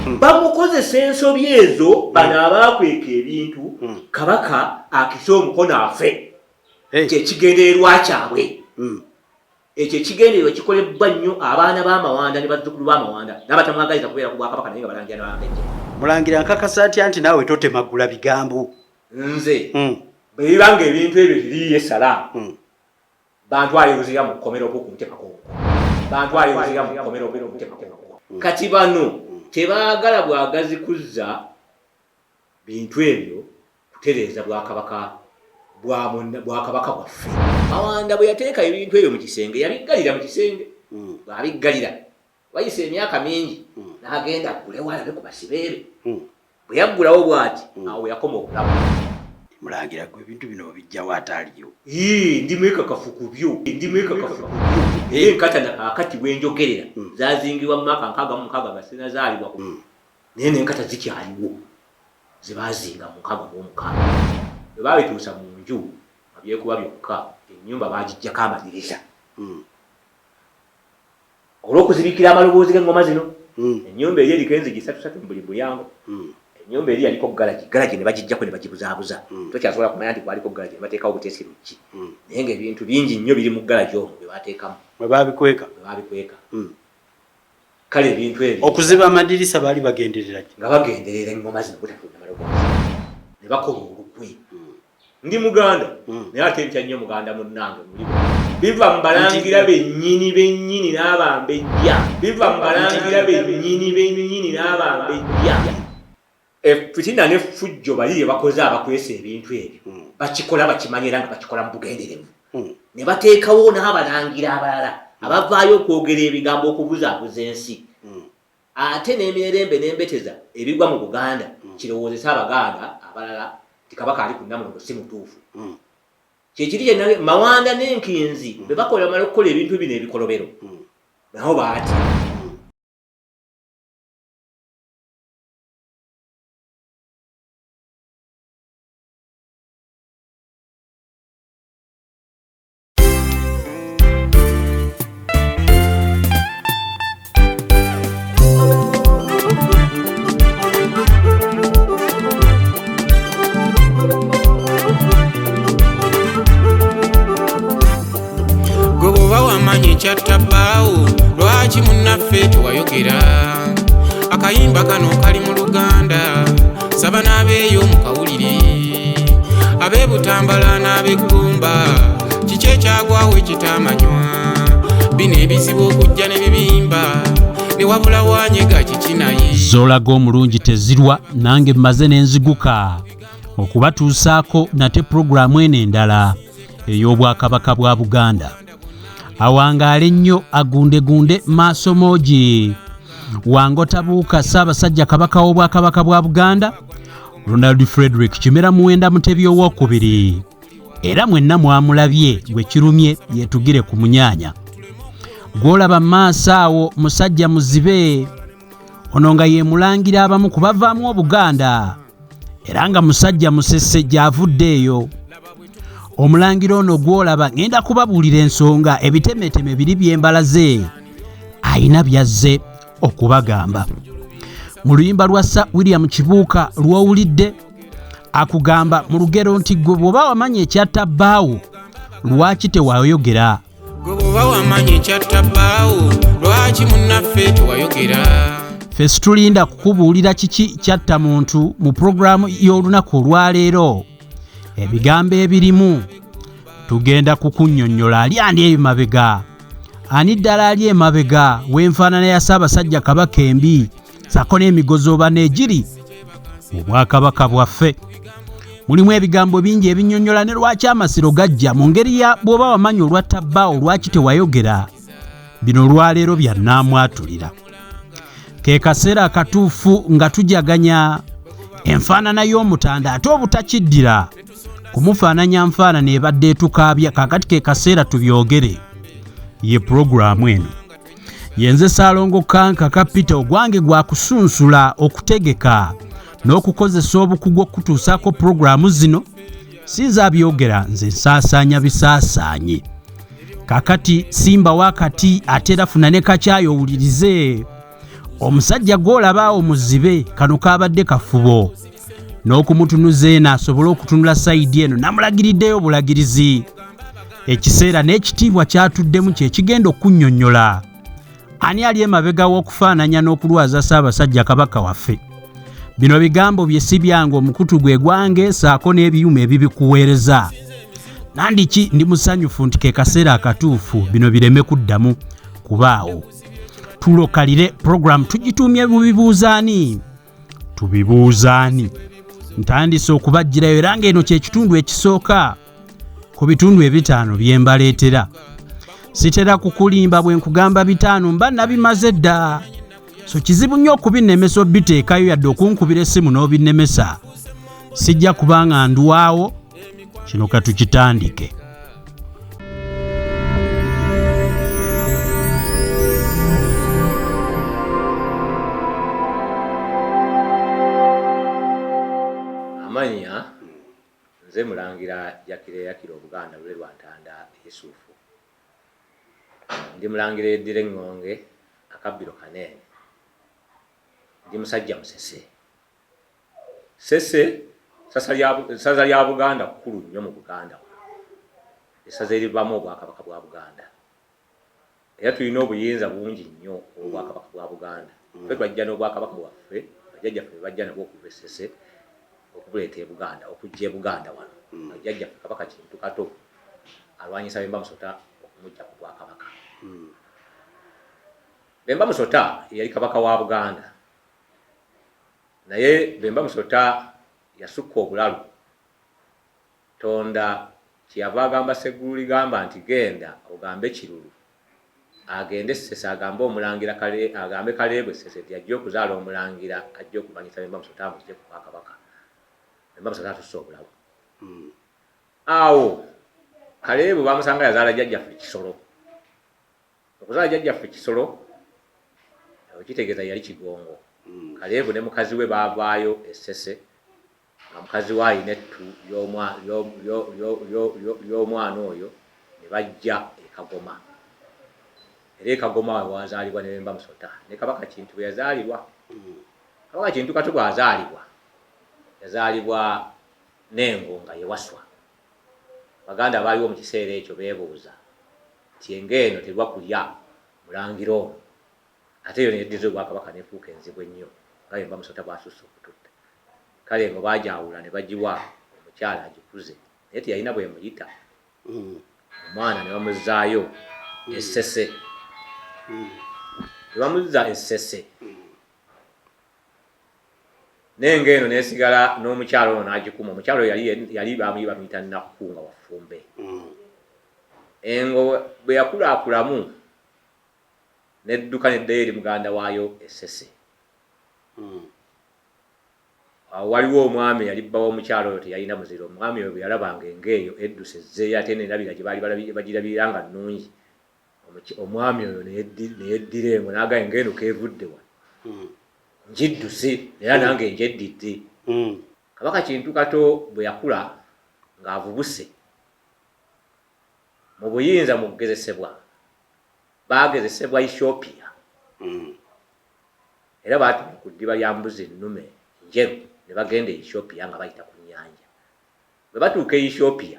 Bamukozesa ensobi ezo bano abaakweka ebintu, Kabaka akise omukono afe. Kyekigendererwa kyabwe. Ekyo ekigendererwa kikolebbwa nnyo abaana b'Amawanda ne bazzukulu b'Amawanda n'abatamwagaliza kubeera ku Bwakabaka naye nga balangira n'abambejja. Mulangira, nkakasa ntya nti naawe totemagula bigambo? Nze bwe biba ng'ebintu ebyo tebiriiyo essala, bantwale Luzira mu kkomera oba okuntemako omukono. Bantwale Luzira mu kkomera oba okuntemako omukono. Kati bano tebaagala bwagazi kuzza bintu ebyo kutereeza bwakabaka bwa bwakabaka bwaffe. Mawanda bwe yateeka ebintu ebyo mu kisenge, yabiggalira mu kisenge. Bw'abiggalira, wayise emyaka mingi, n'agenda aggulewo alabe ku basibe be. Bwe yaggulawo bw'ati, awo we yakoma okulaba. Mulangira, gwe ebintu bino obijjawo ate aliyo? Yii, ndi mwekakafu ku byo, ndi mwekakafu ku byo. Era enkata na kaakati we njogerera zaazingibwa mu mwaka 66 nga sinnazaalibwa. Naye n'enkata zikyaliwo ze baazinga mu 66. Bwe baabituusa mu nju nga byekuba byokka, ennyumba baagiggyako amadirisa olw'okuzibikira amaloboozi g'eŋŋoma zino. Ennyumba eri eriko enzigi ssatu ssatu mu buli mulyango. Ennyumba eri yaliko ggalagi, ggalagi ne bagiggyako ne bagibuzaabuza. Tokyasobola kumanya nti kwaliko ggalagi, ne bateekawo buteesi luggi. Naye ng'ebintu bingi nnyo biri mu ggalagi omwo bye baateekamu. Mwe baabikweka. Mwe baabikweka. Kale ebintu ebyo. Okuziba amadirisa baali bagenderera ki? Nga bagenderera eŋŋoma zino butafulumya maloboozi. Ne bakola olukwe. Ndi Muganda naye ate ntya nnyo Muganda munnange muli biva mu balangira bennyini bennyini n'abambejja. Biva mu balangira bennyini bennyini n'abambejja. Effitina n'effujjo bali lye bakoze abakwese ebintu ebyo bakikola bakimanyi era nga bakikola mu bugenderevu. Ne bateekawo n'abalangira abalala abavaayo okwogera ebigambo okubuzaabuza ensi. Ate n'emirerembe n'embeteza ebigwa mu Buganda kirowoozese Abaganda abalala nti Kabaka ali ku Nnamulondo si mutuufu. Kye kiri kye Mawanda n'Enkinzi bwe bakola bamala okukola ebintu bino ebikolobero nabo baatya. Gwe bw'oba wamanyi ekyatta bbaawo, lwaki munnaffe tewayogera? Akayimba kano kali mu Luganda, saba n'abeeyo mukawulire. Ab'e Butambala n'ab'e Ggomba, kiki ekyagwawo ekitaamanywa? Bino ebizibu okujja ne bibimba, ne wabulawo anyega kiki naye? Z'olaga omulungi tezirwa, nange mmaze ne nziguka okubatuusaako nate pulogulaamu eno endala ey'Obwakabaka bwa Buganda. Awangaale nnyo agundegunde maaso moogi Wango Tabuuka Ssaabasajja Kabaka w'Obwakabaka bwa Buganda Ronald Frederick Kimera Muwenda Mutebi owokubiri, era mwenna mwamulabye gwe kirumye yeetugire ku munyaanya. Gw'olaba mu maaso awo musajja muzibe ono nga yemulangira abamu ku bavaamu Obuganda era nga musajja musese gy'avudde eyo. Omulangira ono gw'olaba ngenda kubabuulira ensonga ebitemeteme biri byembalaze ayina byazze okubagamba. Mu luyimba lwa Sir William Kibuuka lw'owulidde akugamba mu lugero nti gwe bw'oba wamanya ekyatta bbaawo lwaki tewayogera? Gwe bw'oba wamanya ekyatta bbaawo lwaki munnaffe tewayogera? Ffe situlinda kukubuulira kiki kyatta muntu mu pulogulaamu y'olunaku olwaleero. Ebigambo ebirimu tugenda kukunnyonnyola ali ani emabega, ani ddala ali emabega w'enfaanana ya Ssaabasajja Kabaka embi ssaako n'emigozooba n'egiri mu Bwakabaka bwaffe. Mulimu ebigambo bingi ebinnyonnyola ne lwaki amasiro gajja mu ngeri ya bw'oba wamanya olwatta bbaawo lwaki tewayogera. Bino olwaleero bya nnaamwatulira. Ke kaseera akatuufu nga tujaganya enfaanana y'Omutanda ate obutakiddira kumufaananya nfaanana ebadde etukaabya. Kaakati ke kaseera tubyogere. Ye pulogulaamu eno yenze Ssaalongo Kanka Kapita, ogwange gwa kusunsula, okutegeka n'okukozesa obukugu okutuusaako pulogulaamu zino. Sinze abyogera, nze nsaasaanya bisaasaanye. Kakati simba wakati ate era funa ne kakyayi owulirize Omusajja gw'olaba awo muzibe, kano kaabadde kafubo. N'okumutunuza eno asobole okutunula sayidi eno namulagiriddeyo obulagirizi. Ekiseera n'ekitiibwa ky'atuddemu kye kigenda okunnyonnyola ani ali emabega w'okufaananya n'okulwaza Ssaabasajja Kabaka waffe. Bino bigambo bye si byange, omukutu gwe gwange ssaako n'ebiyuma ebibikuweereza. Nandiki ndi musanyufu nti ke kaseera akatuufu bino bireme kuddamu kubaawo. Tulokalire pulogulaamu tugituumye bubibuuzaani? Tubibuuzaani? Ntandise okubajjirayo era ng'eno kye kitundu ekisooka ku bitundu ebitaano bye mbaleetera. Sitera kukulimba bwe nkugamba bitaano mba nabimaze dda. So kizibu nnyo okubinnemesa obiteekayo yadde okunkubira essimu n'obinnemesa. Sijja kuba nga ndwawo, kino ka tukitandike. Amannya nze Mulangira Jakira eyakira Obuganda Lule lwa Ntanda Yusufu. Ndi Mulangira eddira Eŋŋonge akabbiro Kaneene. Ndi musajja Musese. Ssese ssaza lya Buganda kkulu nnyo mu Buganda wano. Essaza erivaamu Obwakabaka bwa Buganda. Era tulina obuyinza bungi nnyo obw'Obwakabaka bwa Buganda. Ffe twajja n'Obwakabaka bwaffe, bajjajjaffe be bajja nabwo okuva e Ssese okubuleeta e Buganda, okujja e Buganda wano. Nga jjajjaffe Kabaka Kintu Kato alwanyisa Bemba Musota okumuggya ku Bwakabaka. Bemba Musota ye yali Kabaka wa Buganda. Naye Bemba Musota yasukka obulalu. Tonda kyeyava agamba Sseggulu Ligamba nti genda ogambe Kirulu agende Ssese agambe Omulangira Kale, agambe Kaleebwe Ssese nti ajja okuzaala Omulangira ajja okulwanyisa Bemba Musota amuggye ku Bwakabaka. Bemba Musota asusse obulalu. Awo Kaleebwe bamusanga yazaala jjajjaffe Kisolo. Okuzaala jjajjaffe Kisolo kitegeeza yali Kigongo. Kaleebu ne mukazi we baavaayo e Ssese nga mukazi we alina ettu ly'omwana oyo ne bajja e Kagoma. Era e Kagoma we waazaalibwa ne Bemba Musota ne Kabaka Kintu bwe yazaalibwa. Kabaka Kintu Kato bw'azaalibwa, yazaalibwa n'engo nga ye Waswa. Abaganda abaaliwo mu kiseera ekyo beebuuza nti engo eno terwa kulya Mulangira ono ate yo ne yeddiza Obwakabaka n'efuuka enzibu ennyo nga Bemba Musota bw'asusse okututta. Kale engo baagyawula ne bagiwa omukyala agikuze naye teyalina bw'emuyita. Omwana ne bamuzzaayo e Ssese. Ne bamuzza e Ssese. N'engo eno n'esigala n'omukyala ono n'agikuma. Omukyala oyo yali yali bamuyita Nakku nga wa Ffumbe. Engo bwe yakulaakulamu n'edduka n'eddayo eri muganda waayo e Ssese. Awo waliwo omwami eyali bba w'omukyala oyo teyalina muziro. Omwami oyo bwe yalabanga engo eyo edduse ezzeeyo ate n'erabira gye baali bagirabirira nga nnungi, omwami oyo ne yeddira engo n'agamba engo eno k'evudde wano ngidduse era nange ngyeddidde. Kabaka Kintu Kato bwe yakula ng'avubuse mu buyinza mu kugezesebwa, baagezesebwa Ethiopia era baatuula ku ddiba lya mbuzi nnume njeru ne bagenda e Ethiopia nga bayita ku nnyanja. Bwe batuuka e Ethiopia,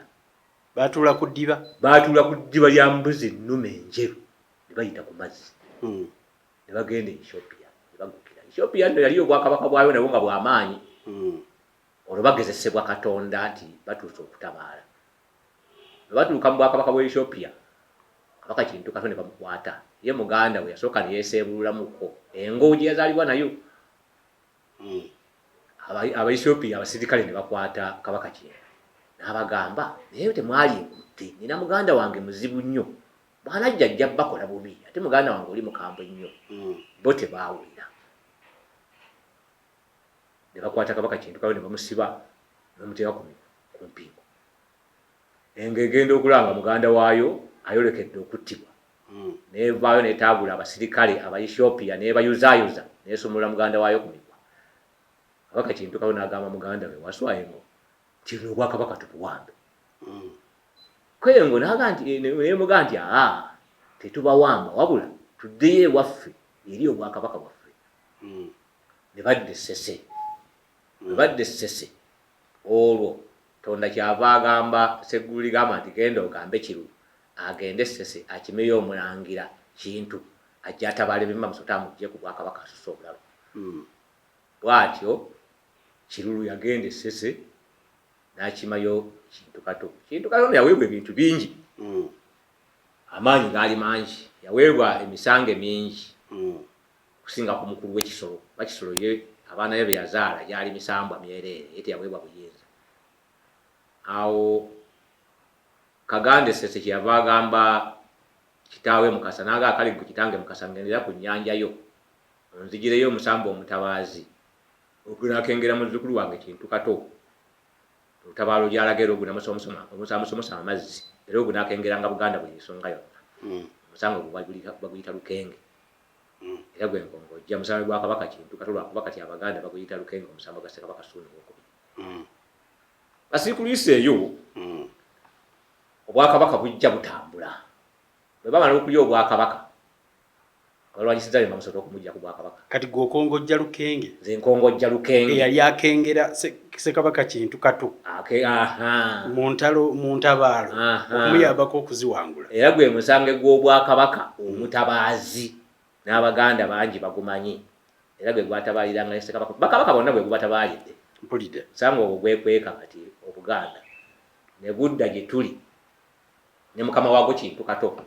Baatuula ku ddiba? Baatuula ku ddiba lya mbuzi nnume njeru ne bayita ku mazzi ne bagenda e Ethiopia ne baggukira. Ethiopia nno yaliyo obwakabaka bwayo nabwo nga bwa maanyi. Olwo bagezesebwa Katonda nti batuuse okutabaala. Bwe batuuka mu bwakabaka bw'e Ethiopia, Kabaka Kintu Kato ne bamukwata. Ye muganda we yasooka ne yeeseebululamuko engo gye yazaalibwa nayo. Abaethiopia abasirikale ne bakwata Kabaka Kintu n'abagamba, naye temwalinkutte, nnina muganda wange muzibu nnyo, bw'anajja ajja bakola bubi, ate muganda wange oli mukambwe nnyo. Bo tebaawulira. Ne bakwata Kabaka Kintu Kato ne bamusiba ne bamuteeka ku mpingu. Engo egenda okulaba nga muganda waayo ayolekedde okuttibwa, n'evaayo n'etaagula abasirikale Abaethiopia n'ebayuzaayuza n'esumulula muganda waayo ku migwa. Kabaka Kintu Kato n'agamba muganda we Waswa Engo nti luno Obwakabaka tubuwambe. Ko Engo n'emugamba nti aa tetubawamba wabula tuddeyo ewaffe eri Obwakabaka bwaffe. Ne badda Essese. Bwe badda Essese, olwo Tonda kyava agamba Seggulu Ligamba nti genda ogambe Kirulu agende Essese akimeyo omulangira Kintu ajja atabaale Bemba Musota amugye ku bwakabaka asuse obulalu. Bw'atyo Kirulu yagenda Essese n'akimayo Kintu Kato. Kintu Kato yaweebwa ebintu bingi, amaanyi gaali mangi, yaweebwa emisange mingi okusinga ku mukulu w'ekisolo. Bakisolo ye abaana be be yazaala gyali misambwa myereere, ye teyaweebwa buyinza. Awo Kaganda Essese kyeyava agamba kitaawe Mukasa n'agamba, kale ggwe kitange Mukasa ngendera ku nnyanja yo onzigireyo omusambwa omutabaazi ogunaakengera muzzukulu wange Kintu Kato olutabaalo gy'alaga era ogunamusomosa amazzi era ogunaakengeranga Buganda buli nsonga yonna. Omusango ogwo baguyita Lukenge. Era gwe nkongojja musango gwa Kabaka Kintu Kato, lwakuba kati Abaganda baguyita Lukenge, omusambo gwa Ssekabaka Ssuuna Owokubiri. Basiikulwisa eyo obwakabaka bujja butambula. Bwe bamala okulya obwakabaka, abalwanyisizza Bemba Musota okumujja ku bwakabaka. Kati gwe okongojja Lukenge? Nze nkongojja Lukenge eyali akengera Ssekabaka Kintu Kato mu ntalo, mu ntabaalo, okumuyambako okuziwangula. Era gwe musange gw'obwakabaka omutabaazi, n'Abaganda bangi bagumanyi, era gwe gwatabaliranga ne Ssekabaka, bakabaka bonna gwe gubatabaalidde. Mpulidde. Musango ogwo gwekweka kati Obuganda ne gudda gye tuli ne mukama waagwo Kintu Kato.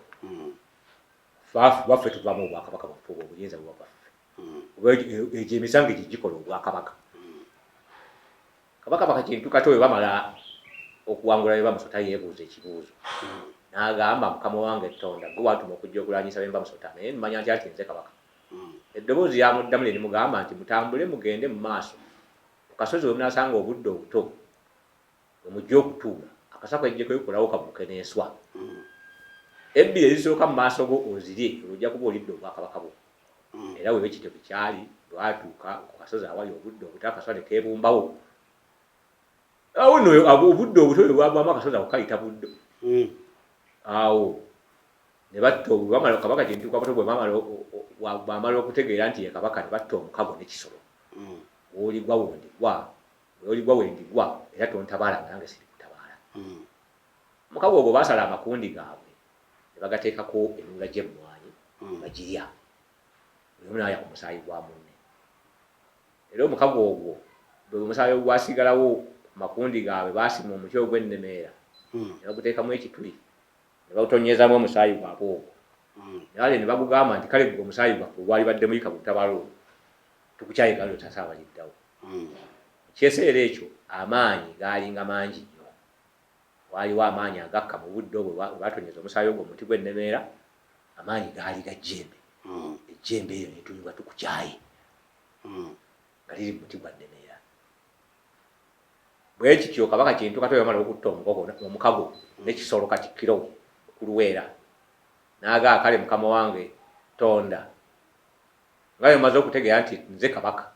Baffe tuvamu obwakabaka bwaffe, obwo obuyinza buba bwaffe. Oba egyo emisango egyo gikola obwakabaka. Kabaka baka Kintu Kato bwe bamala okuwangula Bemba Musota, yeebuuza ekibuuzo n'agamba, mukama wange Tonda, gwe wantuma okujja okulwanyisa Bemba Musota, naye mmanya nti ati nze kabaka. Eddoboozi lyamuddamu ne limugamba nti mutambule mugende mu maaso ku kasozi we munaasanga obudde obuto bwe mujja okutuula, akaswa kajja kwekolawo kabuuke n'enswa. Ebbiri ezisooka mu maaso go ozirye, olwo ojja kuba olidde obwakabaka bwo. Era bwe kityo bwe kyali, bwe baatuuka ku kasozi awali obudde obuto, akaswa ne keebumbawo. Awo nno obudde obuto bwe bwavaamu akasozi ako kayita buddo. Awo ne batta, bwe bamala Kabaka Kintu Kato bwe bamala okutegeera nti ye kabaka, ne batta omukago n'ekisolo. W'oligwa wondigwa, w'oligwa wendigwa, era tontabaala nga nange siri kutabaala. Omukago ogwo baasala amakundi gaabwe ne bagateekako emiwula gy'emmwanyi bagirya, buli omu n'alya ku musaayi gwa munne. Era omukago ogwo bwe omusaayi ogwasigalawo ku makundi gaabwe, baasima omuti ogw'ennemeera ne baguteekamu ekituli ne bawutonnyezaamu omusaayi gwabwe ogwo. Naye ne bagugamba nti kale gwe omusaayi gwaffe ogwalibadde muyika mu lutabaalo olwo tukukyaye galo tasaabaliddawo. Mu kyeseera ekyo amaanyi gaalinga mangi nnyo. Waaliwo amaanyi agakka mu budde obwo bwe baatonyeza omusaayi ogwo mu muti gw'ennemeera, amaanyi gaali ga jjembe. Ejjembe eryo ne lituumibwa Tukukyaye, nga liri mu muti gwa Nnemeera. Bwe kityo Kabaka Kintu Kato yamala okutta omukago n'ekisolo Katikkiro we Mukulu Weera n'agaa, kale mukama wange Tonda, nga bwe mmaze okutegeera nti nze kabaka,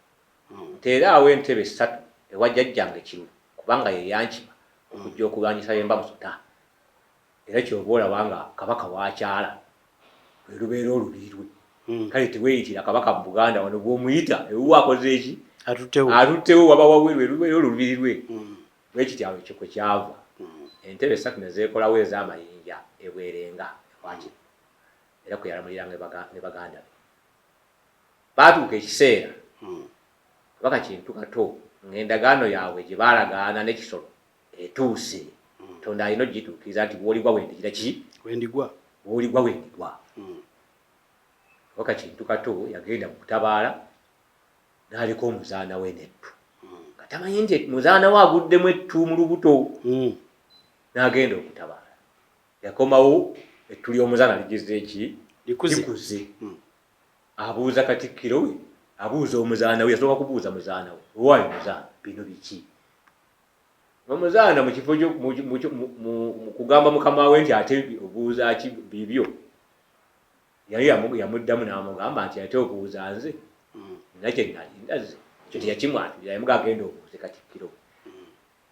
nteeraawo entebe ssatu ewa jjajjange Kirulu kubanga ye yankima okujja okulwanyisa Bemba Musota. Era ky'ova olaba nga kabaka w'akyala lwe lubeera olubiri lwe. Kale teweeyitira kabaka mu Buganda wano, bw'omuyita ewuwe akoze ki? Atuttewo. Atuttewo waba wawe lwe lubeera olubiri lwe. Bwe kityo awo ekyo kwe kyava. Entebe ssatu ne zeekolawo ez'amayinja e Bwerenga ewa Kirulu. Era kwe yalamuliranga ne baganda be. Baatuuka ekiseera Kabaka Kintu Kato ng'endagaano yaabwe gye baalagaana n'ekisolo etuuse. Tonda alina okugituukiriza nti bw'oligwa wendigira ki? Wendigwa. Bw'oligwa wendigwa. Kabaka Kintu Kato yagenda mu kutabaala n'aleka omuzaana we n'ettu. Nga tamanyi nti muzaana we aguddemu ettu mu lubuto. N'agenda okutabaala. Yakomawo ettu ly'omuzaana ligize ki? Likuze. Abuuza Katikkiro we, abuuza omuzaana we, yasooka kubuuza muzaana we, owaaye muzaana, bino biki? Omuzaana mu kifo mu kugamba mukama we nti ate obuuza ki bibyo, yali yamuddamu n'amugamba nti ate obuuza nze, nina kye nali ndaze. Ekyo teyakimwatulira, yamugamba agenda obuuze Katikkiro we.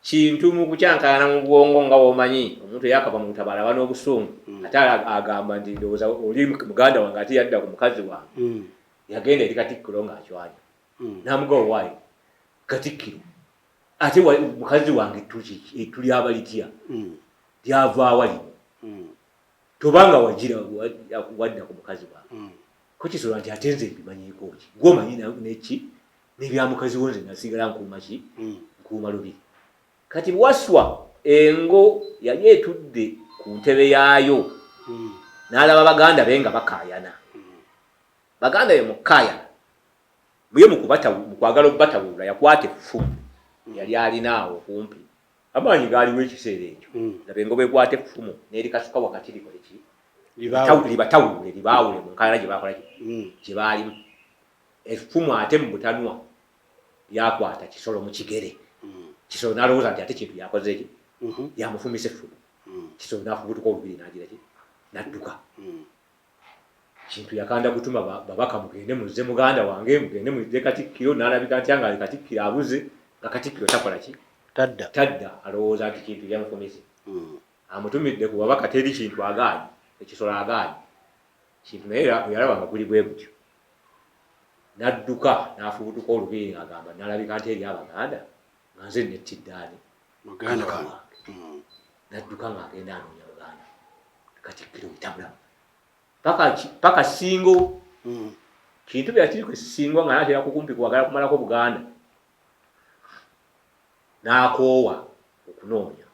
Kintu mu kukyankalana mu bwongo nga bw'omanyi omuntu eyakava mu lutabaalo aba n'obusungu, ate agamba nti ndowooza oli muganda wange ate yadda ku mukazi wange. Yagenda eri Katikkiro ng'acwanya. N'amugawo waayo Katikkiro, ate mukazi wange ettu lyaba litya? Lyavaawa lino? Tobanga wagira wadda ku mukazi wange. Ko Kisolo nti ate nze mbimanyiiko ki? Gw'omanyi neki n'ebya mukazi wo, nze nasigala nkuuma ki? Nkuuma lubiri. Kati Waswa engo yali etudde ku ntebe yaayo, n'alaba baganda be nga bakaayana. Baganda be mukaayana, muye mu kwagala okubatawulula yakwata effumu yali alinaawo okumpi, amaanyi gaaliwo ekiseera ekyo. Laba engo bwekwata effumu n'erikasuka wakati likole ki? Libatawulule, libaawule mu nkaayana gye bakola ki? Gye baalimu. Effumu ate mu butanwa lyakwata Kisolo mu kigere. Kisolo n'alowooza nti ate Kintu yakoze ki? Yamufumisa effumu. Kisolo n'afubutuka olubiri n'agira ki? N'adduka. Kintu yakanda kutuma babaka, mugende muzze muganda wange, mugende muzze Katikkiro. N'alabika ntya nga ali Katikkiro abuze, nga Katikkiro takola ki? Tadda. Tadda, alowooza nti Kintu yamufumise. Amutumidde ku babaka, teri Kintu agaanyi, ekisolo agaanyi Kintu. Naye era bwe yalaba nga guli bwe gutyo, n'adduka n'afubutuka olubiri ng'agamba n'alabika nti eri Abaganda nga nze nettidde ani? Muganda Kabaka wange. wange. N'adduka ng'agenda anoonya muganda. Katikkiro wetabula paka Ssingo. Kintu bwe yakiri ku Ssingo nga natera kukumpi kwagala kumalako Buganda, n'akoowa okunoonya.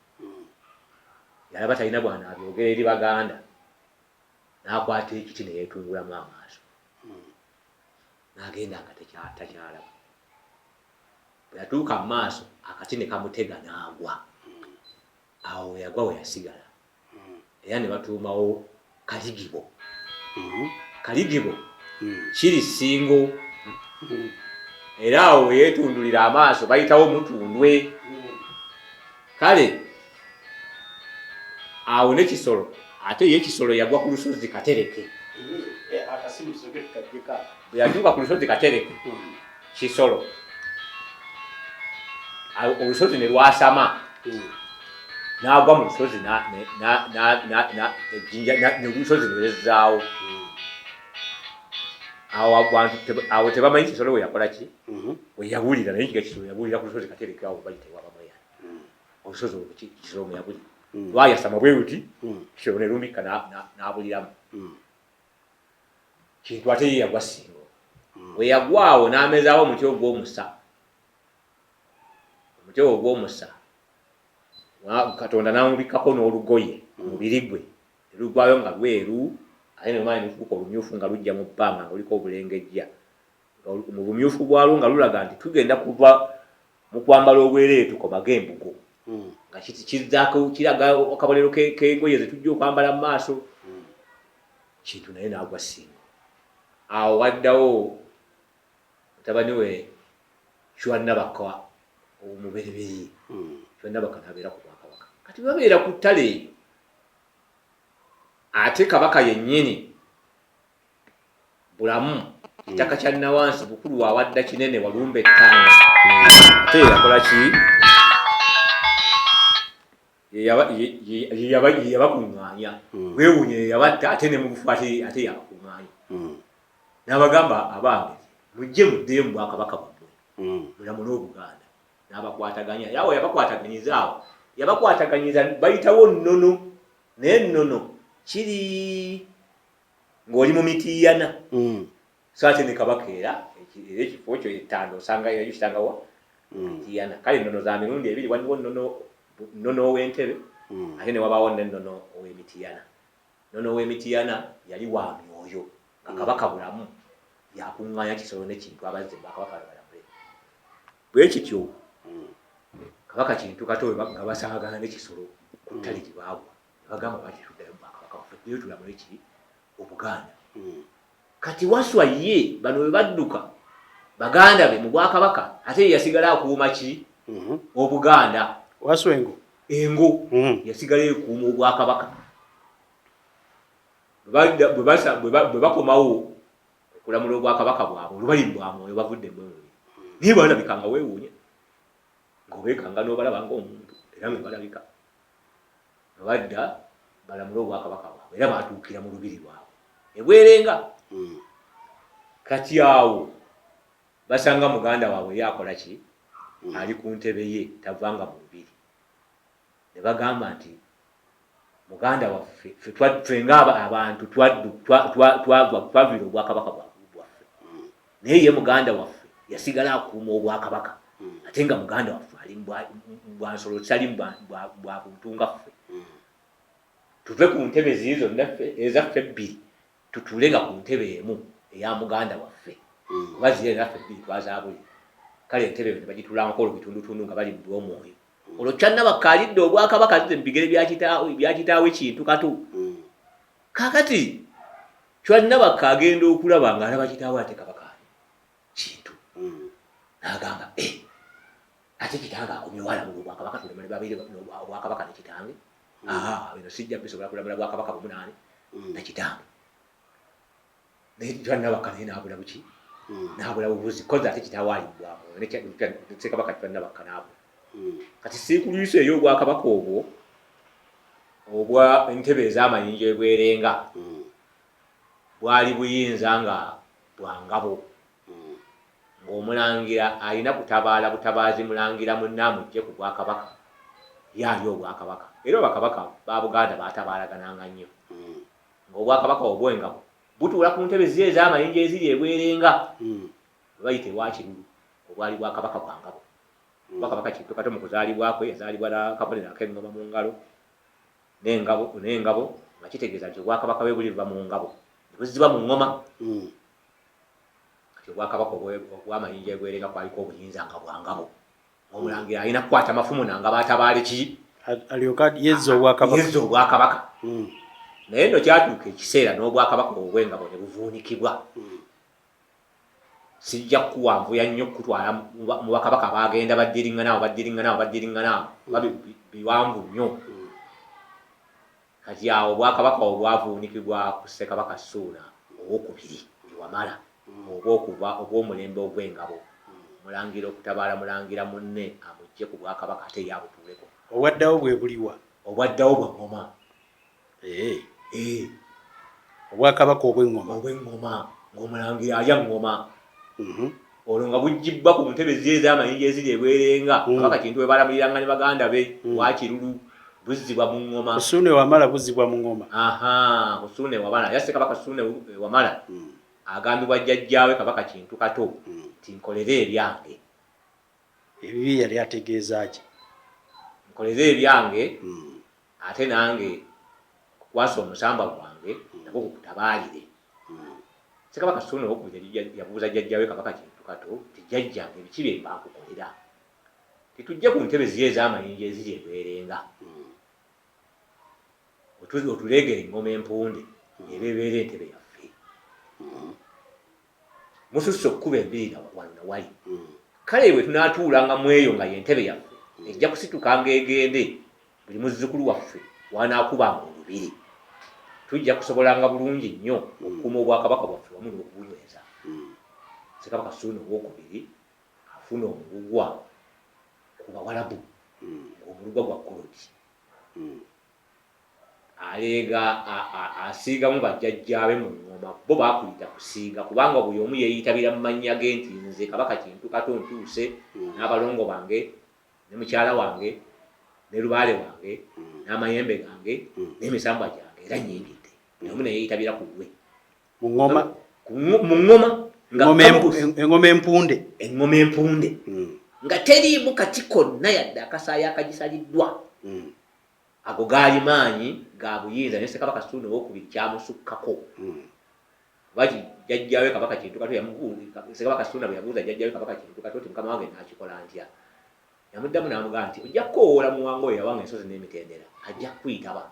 Yalaba talina bw'anaabyogera eri Baganda, n'akwata ekiti ne yeetungulamu amaaso, n'agenda nga takyalaba. Bwe yatuuka mu maaso, akati ne kamutega n'agwa. Awo we yagwa we yasigala, era ne batuumawo Kaligibo. Kaligibo kiri Ssingo, era awo we yeetundulira amaaso bayitawo Mutundwe. Kale awo ne Kisolo, ate ye Kisolo yagwa ku lusozi Katereke. Akasimu tusooke tukaggyeko. Bwe yatuuka ku lusozi Katereke, Kisolo olusozi ne lwasama, n'agwa mu lusozi, ejjinja ne lusozi ne lwezzaawo. Awo abantu awo tebamanyi Kisolo we yakola ki, we yabulira. Naye kiga Kisolo yabulira ku lusozi Katereke, awo bayita ewabamweya. Olusozi olwo Kisolo mwe yabulira lwayasama bwe luti, Kisolo ne lumikka n'abuliramu. Kintu ate ye yagwa Ssingo. We yagwa awo n'amezaawo omuti ogw'omusa. Omuti ogwo ogw'omusa Katonda n'amubikkako n'olugoye ku mubiri gwe, ne lugwayo nga lweru, ate ne lumala ne lufuuka olumyufu nga lujja mu bbanga nga luliko obulengejja. Nga mu bumyufu bwalwo nga lulaga nti tugenda kuva mu kwambala obwereere tukomage embugo, nga kizzaako kiraga akabonero k'engoye ze tujja okwambala mu maaso. Kintu naye n'agwa Ssingo. Awo waddawo mutabani we Kiwannabaka omubereberye. Kiwannabaka n'abeera ku bwakabaka. Kati babeera ku ttale eyo, ate kabaka yennyini Bulamu kitaka kya Nawansi bukulu wawadda kinene walumba ettaano, ate yakola ki? Ye yabakuŋŋaanya. Weewuunye, ye yabatta ate ne mu bufu ate yabakuŋŋaanya n'abagamba, abange mujje muddeyo mu bwakabaka bwammwe, mulamule Obuganda. N'abakwataganya. Era awo yabakwataganyiza, awo yabakwataganyiza bayitawo Nnono, naye Nnono kiri ng'oli mu Mitiiyana. So ate ne kabaka era ekifo kyo ettanda osanga kitangawa Mitiiyana. Kale Nnono za mirundi ebiri, waliwo Nnono ow'entebe, ate ne wabaawo ne Nnono ow'Emitiyana. Nnono ow'Emitiyana yali wa myoyo, nga kabaka Bulamu yakuŋŋaanya Kisolo ne Kintu abazze mu bwakabaka balamule. Bwe kityo kabaka Kintu Kato nga basaagana ne Kisolo ku ttale gye baagwa, ne bagamba bati tuddayo mu bwakabaka bwaffe, tuddeyo tulamule kiri Obuganda. Kati Waswa ye bano bwe badduka baganda be mu bwakabaka, ate ye yasigala akuuma ki? Obuganda. Waswa engo. Engo yasigala ekuuma obwakabaka. Bwe bakomawo okulamula obwakabaka bwabwe, olubali bwa mwoyo bavudde mu mubiri, naye balabika nga weewuunya, ng'obeekanga n'obalaba ng'omuntu, era nga balabika nga badda balamule obwakabaka bwabwe, era batuukira mu lubiri lwabwe ebwerenga. Kati awo basanga muganda waabwe ye akola ki? Ali ku ntebe ye, tavanga mu lubiri. Ne bagamba nti muganda waffe, ffe ng'abantu twaviira obwakabaka bwaffe, naye ye muganda waffe yasigala akuuma obwakabaka, ate nga muganda waffe ali bwansolo, tali bwa buntu nga ffe. Tuve ku ntebe ziri zonna ezaffe ebbiri, tutuule nga ku ntebe emu eya muganda waffe, kuba ziri ezaffe ebbiri twazaabulira. Kale entebe eyo ne bagituulangako olwo bitundutundu nga bali mu by'omwoyo. Olwo Kyannabakka alidde obwakabaka azze mu bigere bya kitaawe Kintu Kato. Kaakati Kyannabakka agenda okulaba ng'alaba kitaawe ate kabaka ani? Kintu. N'agamba, ate kitange akomyewo alamula obwakabaka, tulemale babeere obwakabaka ne kitange. Bino sijja bisobola kulamula bwakabaka bumu naani na kitange. Naye Kyannabakka naye n'abula buki? N'abula bubuzi, kozi ate kitaawe ali mu bwamwoyo ne Ssekabaka Kyannabakka n'abula. Kati siikulwiso ey'obwakabaka obwo obwa ntebe ez'amayinja ebwerenga bwali buyinza nga bwa ngabo, ng'omulangira alina kutabaala butabaazi mulangira munne amugye ku bwakabaka, ye ali obwakabaka. Era bakabaka ba Buganda baatabaalagananga nnyo, ng'obwakabaka obw'engabo butuula ku ntebe ziri ez'amayinja eziri ebwerenga, bwe bayita ewa Kirulu, obwali bwakabaka bwa ngabo. Kuba Kabaka Kintu Kato mu kuzaalibwa kwe yazaalibwa n'akabonero ak'eŋŋoma mu ngalo n'engabo n'engabo, nga kitegeeza nti obwakabaka bwe buliva mu ngabo ne buzzibwa mu ŋŋoma. Kati obwakabaka obw'amayinja ebwerenga kwaliko obuyinza nga bwa ngabo, ng'omulangira alina kukwata mafumu na ngabo atabaale ki? Alyoka yezza obwakabaka. Yezza obwakabaka. Naye nno kyatuuka ekiseera n'obwakabaka obw'engabo ne buvuunikibwa. Sijja kukuwanvuya nnyo kukutwala mu bakabaka bagenda baddiriŋŋana abo, baddiriŋŋana abo, baddiriŋŋana abo, kuba biwanvu nnyo. Kati awo obwakabaka obwo bwavuunikibwa ku Ssekabaka Ssuuna Owokubiri Ewamala, oba okuva obw'omulembe ogw'engabo, omulangira okutabaala mulangira munne amuggye ku bwakabaka ate ye abutuuleko. Obwaddawo bwe buliwa? Obwaddawo bwa ŋŋoma. Obwakabaka obw'eŋŋoma. Obw'eŋŋoma, ng'omulangira alya ŋŋoma. Olwo nga buggyibwa ku ntebe ziri ez'amayinja eziri ebwerenga, Kabaka Kintu we balamuliranga ne baganda be, wa Kirulu, buzzibwa mu ŋŋoma. Ku Ssuuna Ewamala buzzibwa mu ŋŋoma. Aha, ku Ssuuna Ewamala. Era Ssekabaka Ssuuna Ewamala agambibwa jjajjaawe Kabaka Kintu Kato nti nkolere ebyange. Ebibi yali ategeeza ki? Nkolere ebyange, ate nange kukwasa omusambwa gwange nagwo gukutabaalire. Ssekabaka Ssuuna Owokubiri yabuuza jjajjaawe Kabaka Kintu Kato nti jjajjange biki bye mba nkukolera? Titujje ku ntebe ziri ez'amayinja eziri ebwerenga, otuleegere eŋŋoma empunde eba ebeera entebe yaffe. Mususse okukuba embiri wano na wali. Kale bwe tunaatuulanga mu eyo nga y'entebe yaffe, ejja kusitukanga egende buli muzzukulu waffe w'anaakubanga olubiri. Tujja kusobolanga bulungi nnyo okukuuma obwakabaka bwaffe wamu n'okubunyweza. Ssekabaka Ssuuna Owokubiri afuna omulugwa ku Bawalabu, ng'omulugwa gwa golodi. Aleega asiigamu bajjajjaabe mu ŋŋoma, bo bakuyita kusiiga kubanga buli omu yeeyitabira mu mannya ge nti nze Kabaka Kintu Kato ntuuse n'abalongo bange ne mukyala wange ne lubaale wange n'amayembe gange n'emisambwa gyange era nnyingidde. Buli omu ne yeeyitabira ku lulwe. Mu ŋŋoma? Mu ŋŋoma. Eŋŋoma empunde. Eŋŋoma empunde. Nga teriimu kati konna yadde akasaayi akagisaliddwa. Ago gaali maanyi ga buyinza ne Ssekabaka Ssuuna Owokubiri kyamusukkako. Kuba jjajjaawe Kabaka Kintu Kato yamubuuza, Ssekabaka Ssuuna bwe yabuuza jjajjaawe Kabaka Kintu Kato nti mukama wange naakikola ntya? Yamuddamu n'amugamba nti ojja kukoowoola Muwanga oyo eyawanga ensozi n'emitendera, ajja kukuyitaba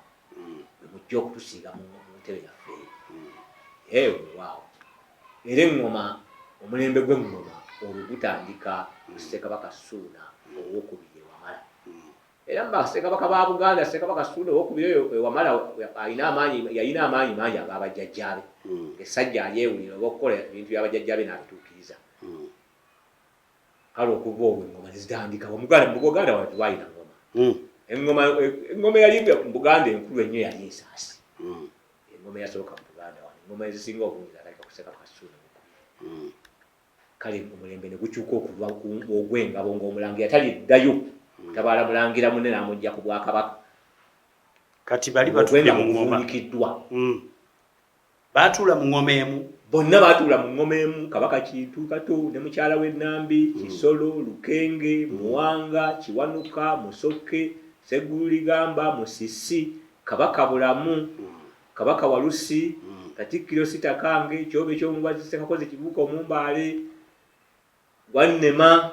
bwe mujja okutusiiga mu ntebe yaffe. Weewaawo. Era eŋŋoma, omulembe gw'eŋŋoma olwo gutandika ku Ssekabaka Ssuuna Owokubiri Ewamala. Era mu bassekabaka ba Buganda, Ssekabaka Ssuuna Owokubiri oyo Ewamala alina amaanyi, yalina amaanyi mangi aga bajjajjaabe. Ng'essajja alyewulira oba okukola ebintu bya bajjajjaabe n'abituukiriza. Kale okuva olwo eŋŋoma ne zitandika. Mu Buganda, mu Buganda wano tewalina ŋŋoma. Eŋŋoma eyali mu Buganda enkulu ennyo yali ensaasi. Eŋŋoma eyasooka mu Buganda wano, eŋŋoma ezisinga obungi zatandika ku Ssekabaka Ssuuna Owokubiri. Kale omulembe ne gukyuka okuva ku ogw'engabo, ng'omulangira taliddayo kutabaala mulangira munne n'amugja ku bwakabaka. Kati bali batudde mu ŋŋoma. Buvuunikiddwa. Baatuula mu ŋŋoma emu. Bonna baatuula mu ŋŋoma emu, Kabaka Kintu Kato ne mukyala we Nambi, Kisolo, Lukenge, Muwanga, Kiwanuka, Musoke, Sseggululigamba, Musisi, Kabaka Bulamu, Kabaka Walusi, Katikkiro Sitakange, Kyobe ky'Omubazi, Ssekakozi Kibuuka Omumbaale, Wannema,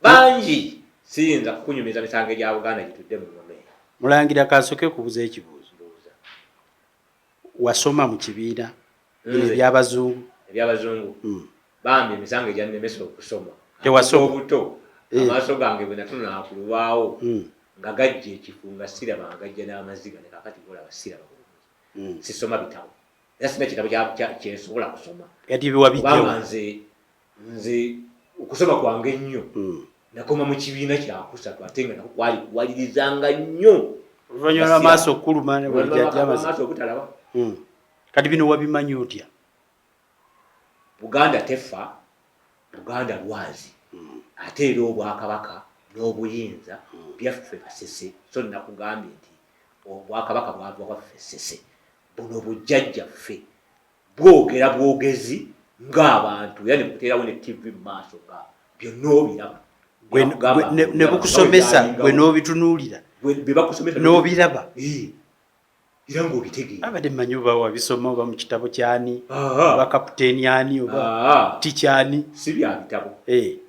bangi. Siyinza kukunyumiza misango egya Buganda gitudde mu ŋŋoma eyo. Mulangira, kansooke kubuza ekibuuzo. Mbuuza. Wasoma mu kibiina bino Nze. ebyabazungu? Ebyabazungu? Bambi, emisango egyannemesa okusoma. Tewasoma? Obuto. Amaaso gange bwe natunula ku lubaawo nga gajja ekifu, nga siraba, nga gajja n'amaziga, ne kakati golaba siraba bulungi. Sisoma bitabo era sina kitabo kyensobola kusoma. Kati biwabijjawo? Kubanga nze okusoma kwange ennyo nakoma mu kibiina kyakusatu, ate nga nako kwali kuwalirizanga nnyo. Oluvannyuma lw'amaaso okukuluma ne buli gyajja amaziga. Amaaso obutalaba. Kati bino wabimanyi otya? Buganda tefa, Buganda lwazi, ate era obwakabaka n'obuyinza byaffe Basese. So nakugambye nti obwakabaka bwava waffe Sese. Buno bujjajjaffe bwogera bwogezi ng'abantu, era ne bukuteerawo ne TV mu maaso nga byonna obiraba. Ne bukusomesa, gwe n'obitunuulira. Bye bakusomesa. N'obiraba. Eh, era ng'obitegeera. Abadde mmanyi oba wabisoma oba mu kitabo kyani, Aha. oba kaputeeni ani, oba tikyani. Si bya bitabo,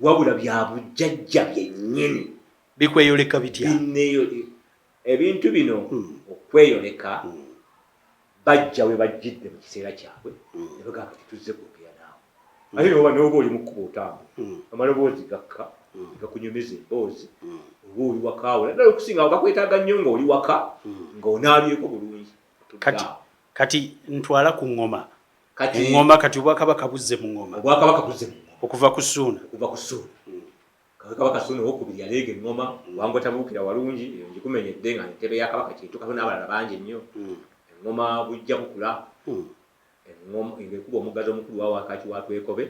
wabula bya bujjajja byennyini. Bikweyoleka bitya? Binneeyo ebintu bino okweyoleka, bajja we bajjidde mu kiseera kyabwe ne bagamba, "Tetuzze kwogera naawe." Ate noba oli mu kkuba otambula, amaloboozi gakka gakunyumiza emboozi, oba oli wakaawo, naddala okusinga awo gakwetaaga nnyo ng'oli waka ng'onaabyeko bulungi. Kati kati ntwala ku ŋŋoma. Kati eŋŋoma, kati obwakabaka buzze mu ŋŋoma. Obwakabaka buzze mu ŋŋoma. Okuva ku Ssuuna. Okuva ku Ssuuna. Kabaka Ssuuna owokubiri yaleega eŋŋoma wangu tabuukira walungi, eyo ngikumenyedde, nga entebe ya Kabaka Kintu n'abalala bangi nnyo. Eŋŋoma bujja bukula, eŋŋoma ng'ekuba omuggazi omukulu wa Wakaki wa Twekobe.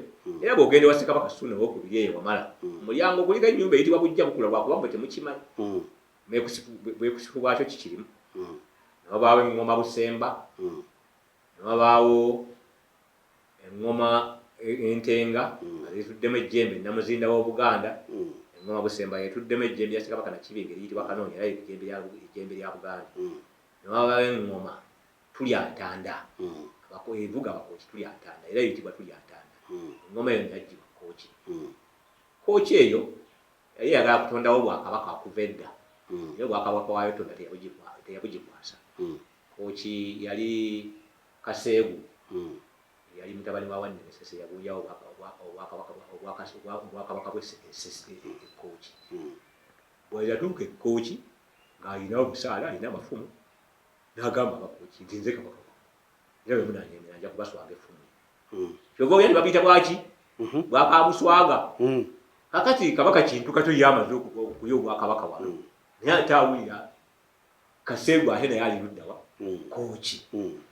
Era bw'ogenda ewa Ssekabaka Ssuuna owokubiri eyo wamala omulyango guliko ennyumba eyitibwa Bujja Bukula, lwakuba mmwe temukimanyi. Bwekusifu bwakyo kikirimu. Ne wabaawo eŋŋoma Busemba, ne wabaawo eŋŋoma Entenga nga zeetuddemu ejjembe Namuzinda w'Obuganda. Eŋŋoma Busemba yetuddemu ejjembe lya Ssekabaka Nakibinge eriyitibwa Kanoonya, era ejjembe lya Buganda. Ne wabaawo eŋŋoma Tulya Ntanda, evuga Abakooki, Tulya Ntanda, era eyitibwa Tulya Ntanda. Eŋŋoma eyo yaggyibwa Kooki. Kooki eyo yali eyagala kutondawo bwakabaka okuva edda, naye obwakabaka bwayo tonda teyabugikwasa. Kooki yali Kaseegu, yali mutabani wa Wanneme Ssese, yagunjawo obwakabaka bwe Ekkooki. Bwe yatuuka Ekkooki ng'alina obusaala, alina amafumu, n'agamba Abakooki nti, "Nze kabaka wammwe, era bwe munanjeemera nja kubaswaga effumu." Kyova oya tebabiyita bwaki bwakabuswaga. Kakati Kabaka Kintu Kato ye amaze okulya obwakabaka wano, naye ate awulira Kaseegu, ate naye ali luddawa? Kooki.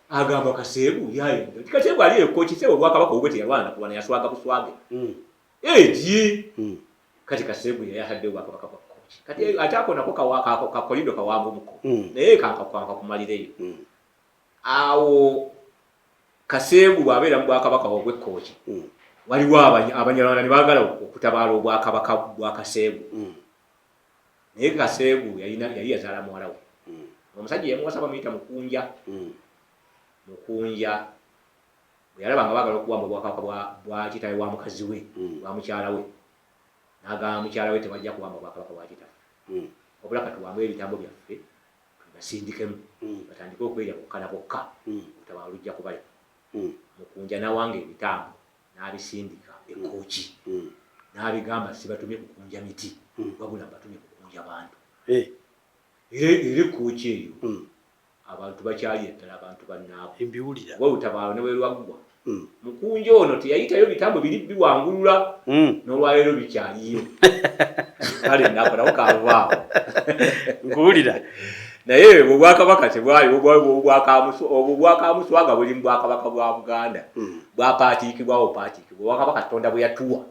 Agamba Kaseegu yayenda nti, "Kaseegu ali ekooki, sebe obwakabaka obubwe teyalwana kulwana, yaswaga buswage egi." Kati Kaseegu yali atadde obwakabaka bwa Kooki. Kati ate ako nako kakolindo kawanvumuko, naye kankakumalireyo. Awo Kaseegu bw'abeera mu bwakabaka obw'Ekkooki, waliwo Abanyarwanda ne baagala okutabaala obwakabaka bwa Kaseegu. Naye Kaseegu yali yazaala muwala we. Omusajja yamuwasa bamuyita Mukunja. Mukunja bwe yalaba nga baagala okuwamba obwakabaka bwa kitaawe wa mukazi we, bwa mukyala we, n'agamba mukyala we, "Tebajja kuwamba bwakabaka bwa kitaffe, wabula katuwambe ebitambo byaffe tubasindikemu batandike okwerya bokka na bokka, olutabaalo lujja kubaleka." Mukunja n'awanga ebitambo n'abisindika Ekkooki, n'abigamba, "Sibatumye kukunja miti, wabula mbatumye kukunja bantu." Era Ekkooki eyo abantu bakyalira ddala abantu bannaabwe. Mbiwulira. Oba olutabaalo ne bwe lwaggwa, Mukunja ono teyayitayo bitambo biri biwangulula. N'olwaleero bikyaliyo. Kale nako nako kavaawo. Nkuwulira. Naye obwakabaka tebwali obwakamuswaga buli mu bwakabaka bwa Buganda. Bwapatiikibwawo paatiikibwa obwakabaka Katonda bwe yatuwa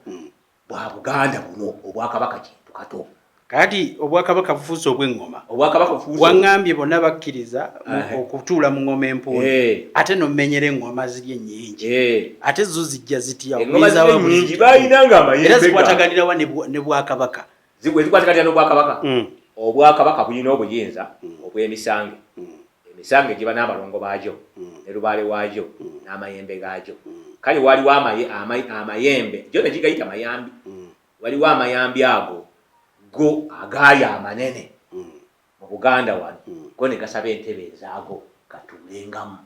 bwa Buganda buno obwakabaka Kintu Kato. Kati obwakabaka bufuuse obw'eŋŋoma. Obwakabaka bufuuse Waŋŋambye bonna bakkiriza okutuula mu ŋŋoma empunde, ate n'omenyera eŋŋoma ziri ennyingi. Ate zo zijja zitya? Eŋŋoma ziri ennyingi balinanga amayembe Era zikwataganirawa ne bwakabaka? Zikwataganira n'obwakabaka. Obwakabaka bulina obuyinza obw'emisange. Emisange giba n'abalongo baagyo, ne lubaale waagyo, n'amayembe gaagyo. Kale waliwo amayembe, gyo ne gigayita mayambi. Waliwo amayambi ago go agaali amanene mu Buganda wano, go ne gasaba entebe ezaago gatuulengamu.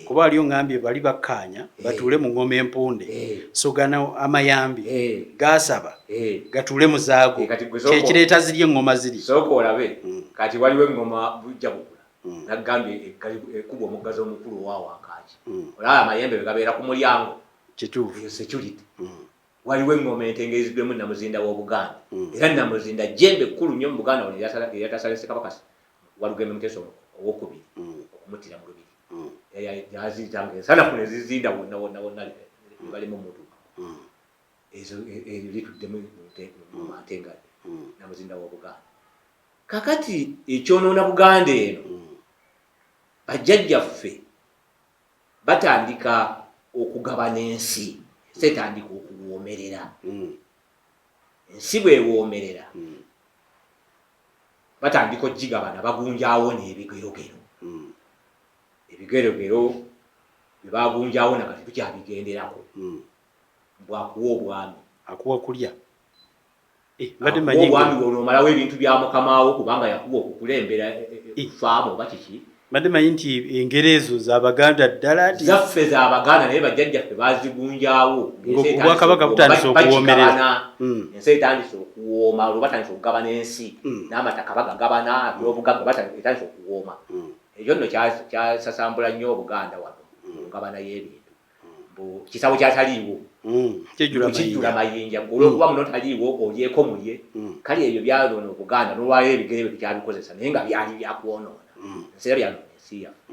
Kuba wali oŋŋambye bali bakkaanya batuule mu ŋŋoma empunde, so gano amayambi gasaba gatuule mu zaago, kyekireeta ziri eŋŋoma ziri. Sooka olabe, kati waliwo eŋŋoma bujja bukula, nagambye ekubwa omuggazi omukulu owa Wankaaki. Olaba amayembe bwe gabeera ku mulyango. Kituufu. Security. Waliwo eŋŋoma entengereziddwemu Nnamuzinda w'Obuganda. Era Nnamuzinda jjembe kkulu nnyo mu Buganda wano eryatasala Ssekabaka Walugembe Muteesa owokubiri okumuttira mu lubiri. Yaziyitanga ensanafu ne zizinda wonna wonna wonna ne balema omutuuka. Ezo eryo lituddemu mu ngoma ntenga Nnamuzinda w'Obuganda. Kakati ekyonoona Buganda eno, bajjajjaffe batandika okugabana ensi, ensi etandika okuwoomerera. Ensi bw'ewoomerera, batandika okugigabana, bagunjaawo n'ebigerogero. Ebigerogero bye bagunjaawo nakati tukyabigenderako. Bw'akuwa obwami. Akuwa kulya. Akuwa obwami bw'onoomalawo ebintu bya mukamaawo kubanga yakuwa okukulembera faamu oba kiki. Mbadde manyi nti engero ezo z'Abaganda ddala nti zaffe z'Abaganda, naye bajjajjaffe baazigunjaawo. Obwakabaka butandise okuwoomerera. Ensi etandise okuwooma, olwo batandise okugabana ensi, n'amataka bagagabana, ebyobugagga etandise okuwooma. Ekyo nno kyasasambula nnyo Obuganda wano mu ngabana y'ebintu. Kisawo kyataliiwo. Kijjula mayinja. Olw'okuba muno taliiwo olyeko mulye. Kale ebyo byayonoona Obuganda n'olwaleero ebigere bye tukyabikozesa naye nga byali bya kwonoona. Ensi era byayonoona ensi yaffe.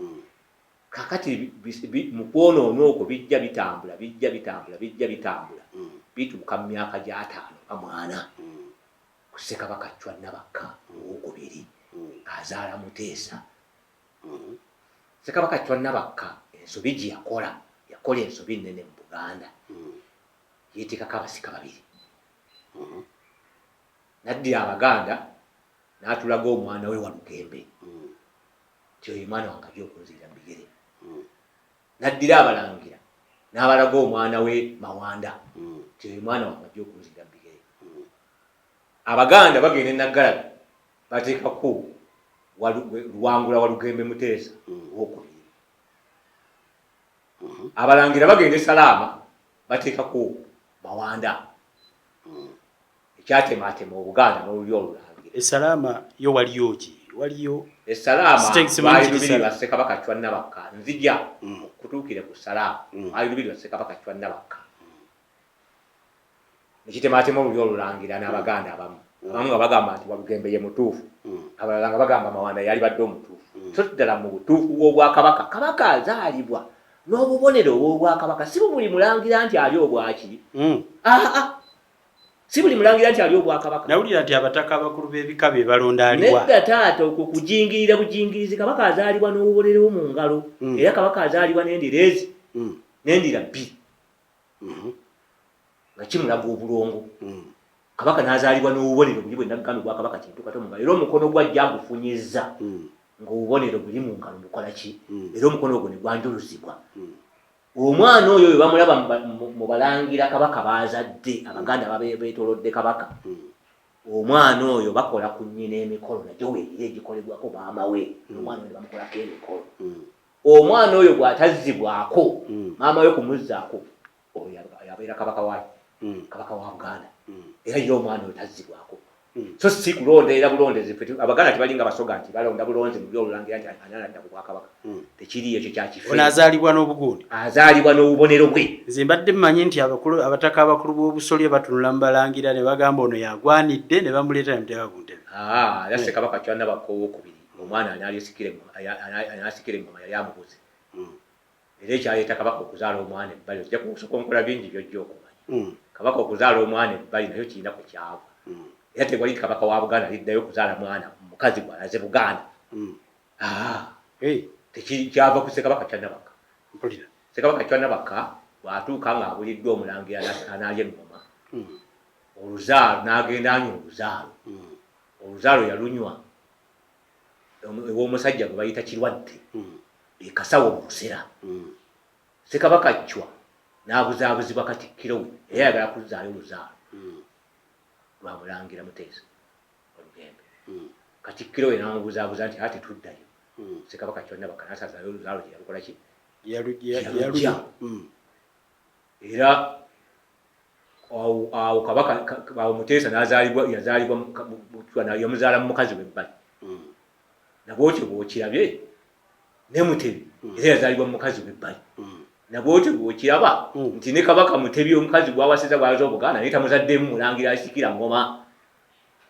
Kaakati mu kwonoona okwo bijja bitambula, bijja bitambula, bijja bitambula. Bituuka mu myaka gy'ataano nga mwana. Ku Ssekabaka Chwa Nabakka owokubiri azaala Muteesa. Ssekabaka Chwa Nabakka ensobi gye yakola, yakola ensobi nnene mu Buganda. Yeeteekako abasika babiri. N'addira Abaganda n'atulaga omwana we Walugembe. Nti oyo mwana wange ajja okunzirira mu bigere. N'addira Abalangira n'abalaga omwana we Mawanda. Nti oyo mwana wange ajja okunzirira mu bigere. Abaganda bagenda e Nnaggalabi bateekako Luwangula Walugembe Muteesa owokubiri. Abalangira bagenda e Salaama bateekako Mawanda. Ekyatematema Obuganda n'olulyo olulangira. E Salaama yo waliyo ki? Waliyo E Salaama lwali lubiri lwa Ssekabaka Chwa Nabakka. Nzija kutuukire ku Salaama. Lwali lubiri lwa Ssekabaka Chwa Nabakka. Nekitematema olulyo olulangira n'Abaganda abamu. Abamu nga bagamba nti Walugembe ye mutuufu. Abalala nga bagamba Mawanda yali badde omutuufu. So ddala mu butuufu bw'Obwakabaka, Kabaka azaalibwa n'obubonero obw'Obwakabaka. Si buli mulangira nti ali obwaki. Si buli mulangira nti ali obwakabaka. Nawulira nti abataka abakulu b'ebika be balonda aliwa. Nedda taata, okwo kujingirira bujingirizi. Kabaka azaalibwa n'obubonero mu ngalo. Era kabaka azaalibwa n'endira ezi, n'endira bbiri. Nga kimulaga obulongo. Kabaka n'azaalibwa n'obubonero buli bwe nagambye bwa Kabaka Kintu Kato mu ngalo. Era omukono gw'ajja agufunyizza ng'obubonero buli mu ngalo bukola ki? Era omukono ogwo ne gwanjuluzibwa. Omwana oyo bwe bamulaba mu balangira kabaka baazadde, Abaganda beetoolodde kabaka. Omwana oyo bakola ku nnyina emikolo nagyo weerira egikolebwako maama we. Omwana oyo ne bamukolako emikolo. Omwana oyo bw'atazzibwako, maama we kumuzzaako, oyo yabeera kabaka wa Kabaka wa Buganda. Era ye omwana oyo tazzibwako. So si kulonderera bulondezi. Abaganda tebalinga Basoga nti balonda bulonzi mu byolulangira nti ani anadda ku bwakabaka. Tekiriiyo ekyo kya kife. Ono azaalibwa n'obugundi. Azaalibwa n'obubonero bwe. Nze mbadde mmanyi nti abataka abakulu b'obusolya batunula mu balangira ne bagamba ono yagwanidde ne bamuleeta ne muteeka ku ntebe. Era Ssekabaka Chwa Nabakka owokubiri Omwana anaasikira engoma yali amubuze. Era ekyaleeta kabaka okuzaala omwana ebbali, ojja kusokonkola bingi byojja okumanya. Kabaka okuzaala omwana ebbali nakyo kirina kwe kyava. Era tewali nti kabaka wa Buganda aliddayo okuzaala mwana mukazi gw'alaze Buganda. Kyava ku Ssekabaka Chwa Nabakka. Ssekabaka Chwa Nabakka bw'atuuka ng'abuliddwa omulangira anaalya engoma, oluzaalo n'agenda anywa oluzaalo. Oluzaalo yalunywa ew'omusajja gwe bayita Kirwadde e Kasawo mu Busera. Ssekabaka Chwa n'abuzaabuzibwa Katikkiro we, era ayagala kuzzaayo oluzaalo lwa Mulangira Muteesa Olugembe. Katikkiro we n'amubuzaabuza nti ate tuddayo. Ssekabaka Chwa Nabakka n'asazaayo oluzaalo gye yalukola ki? Yalujja. Era awo kabaka awo Muteesa n'azaalibwa, yazaalibwa yamuzaala mu mukazi w'ebbali. Nabwotyo bw'okirabye ne Mutebi era yazaalibwa mu mukazi w'ebbali. Nabwotyo bw'okiraba nti ne Kabaka Mutebi omukazi gw'awasiza gw'alaze Obuganda naye tamuzaddemu mulangira asikira ngoma.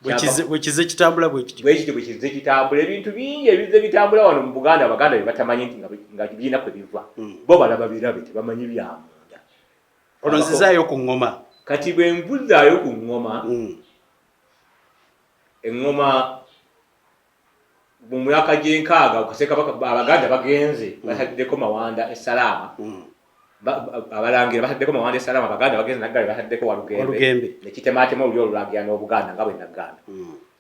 Bwekize kitambula bwekityo. Bwekityo bwekize kitambula. Ebintu bingi ebizze bitambula wano mu Buganda, Abaganda bye batamanyi nti nga birina kwe biva. Bo balaba birabe, tebamanyi bya munda. Ono nzizaayo ku ŋŋoma. Kati bwe nvuzaayo ku ŋŋoma, eŋŋoma mu myaka gy'enkaaga Ssekabaka Abaganda bagenze bataddeko Mawanda e Salaama. Abalangira bataddeko Mawanda e Salaama, Abaganda bagenze Naggale bataddeko Walugembe, ne kitemaatema olulyo olulangira n'Obuganda nga bwe nagambye.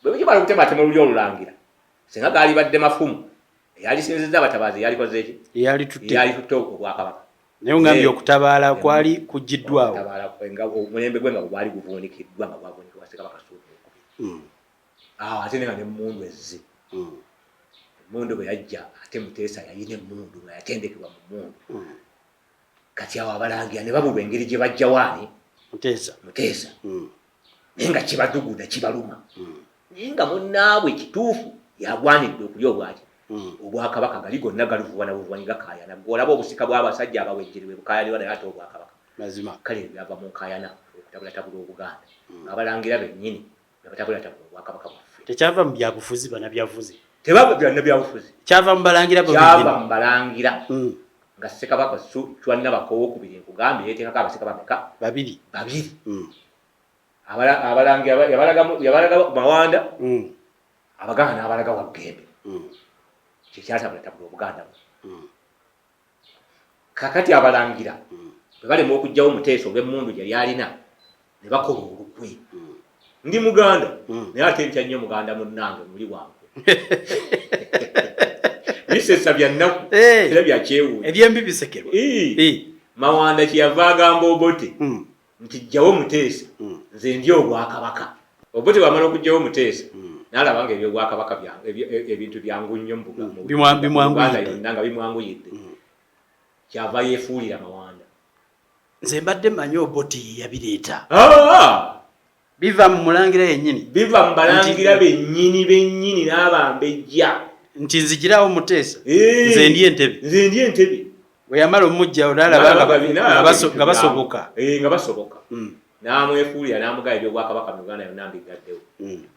Bwe bukimala okutematema olulyo olulangira, singa gaalibadde mafumu, eyalisinzizza abatabaazi yalikoze ki? Eyalitutte obwakabaka. Naye ongambye okutabaala kwali kuggyiddwawo. Omulembe gwe nga gwali guvuunikiddwa, nga gwavuunikibwa Ssekabaka Ssuuna Owokubiri. Awo ate nga n'emmundu ezze. Emmundu bwe yajja, ate Muteesa yalina emmundu nga yatendekebwa mu mmundu. Kati awo abalangira ne babulwa engeri gye bajjawo ani? Muteesa. Muteesa. Naye nga kibaduguda, kibaluma. Naye nga munnaabwe kituufu yagwanidde okulya obwaki? Obwakabaka gali gonna galuvuwana buvuwanyi gakaayana. Ggwe olaba obusika bw'abasajja abawejjere bwe bukaayanirwa naye ate obwakabaka. Mazima. Kale byava mu nkaayana okutabulatabula Obuganda. Abalangira bennyini ne batabulatabula obwakabaka bwaffe. Tekyava mu byabufuzi bannabyabufuzi. Tebava byanabyabufuzi. Kyava mu balangira bo Kyava mu balangira. Nga Ssekabaka Chwa Nabakka Owokubiri nkugambye yeeteekako abasika bameka? Babiri. Babiri. Abalangira yabalaga Mawanda, Abaganda n'abalaga Walugembe. Kye kyatabulatabula Obuganda buno. Kakati abalangira bwe balema okuggyawo Muteesa olw'emmundu gye yali alina, ne bakola olukwe. Ndi Muganda naye ate ntya nnyo muganda munnange muli wankwe. Bisesa bya nnaku era bya kyewuunyo. Ebyembi bisekerwa. Mawanda kye yava agamba Obote nti ggyawo Muteesa nze ndye obwakabaka. Obote bw'amala okuggyawo Muteesa n'alaba nga ebyobwakabaka ebintu byangu nnyo mu Buganda yonna nga bimwanguyidde, kyava yeefuulira Mawanda. Nze mbadde mmanyi Obote ye yabireeta. Biva mu mulangira yennyini. Biva mu balangira bennyini bennyini n'abambejja. Nti nzigirawo Muteesa nze ndye entebe. Nze ndye entebe. Bwe yamala omuggyawo n'alaba nga basoboka. Nga basoboka. N'amwefuulira n'amugaba ebyobwakabaka mu Uganda yonna mbiggaddewo.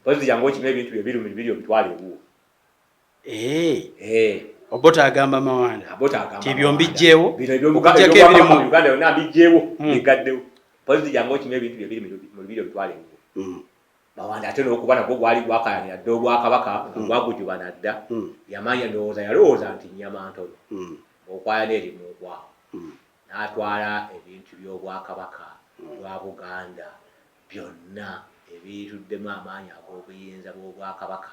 Mpozzi jangu okime ebintu byo ebiri mu bibiri obitwale ewuwo. Obote agamba Mawanda. Obote agamba Nti ebyo mbiggyewo. Bino ebyobwakabaka ebiri mu Uganda yonna mbiggyewo mbiggaddewo. Mpozzi jangu okime ebintu byo ebiri mu bibiri obitwale ewuwo. Mawanda ate n'okuba nagwo gwali gwakayanira dda obwakabaka nga gwagujubana dda. Yamanya ndowooza yalowooza nti nnyama ntono. Ng'okwayana eri mu nkwawa. N'atwala ebintu by'obwakabaka bwa Buganda byonna ebituddemu amaanyi ag'obuyinza bw'obwakabaka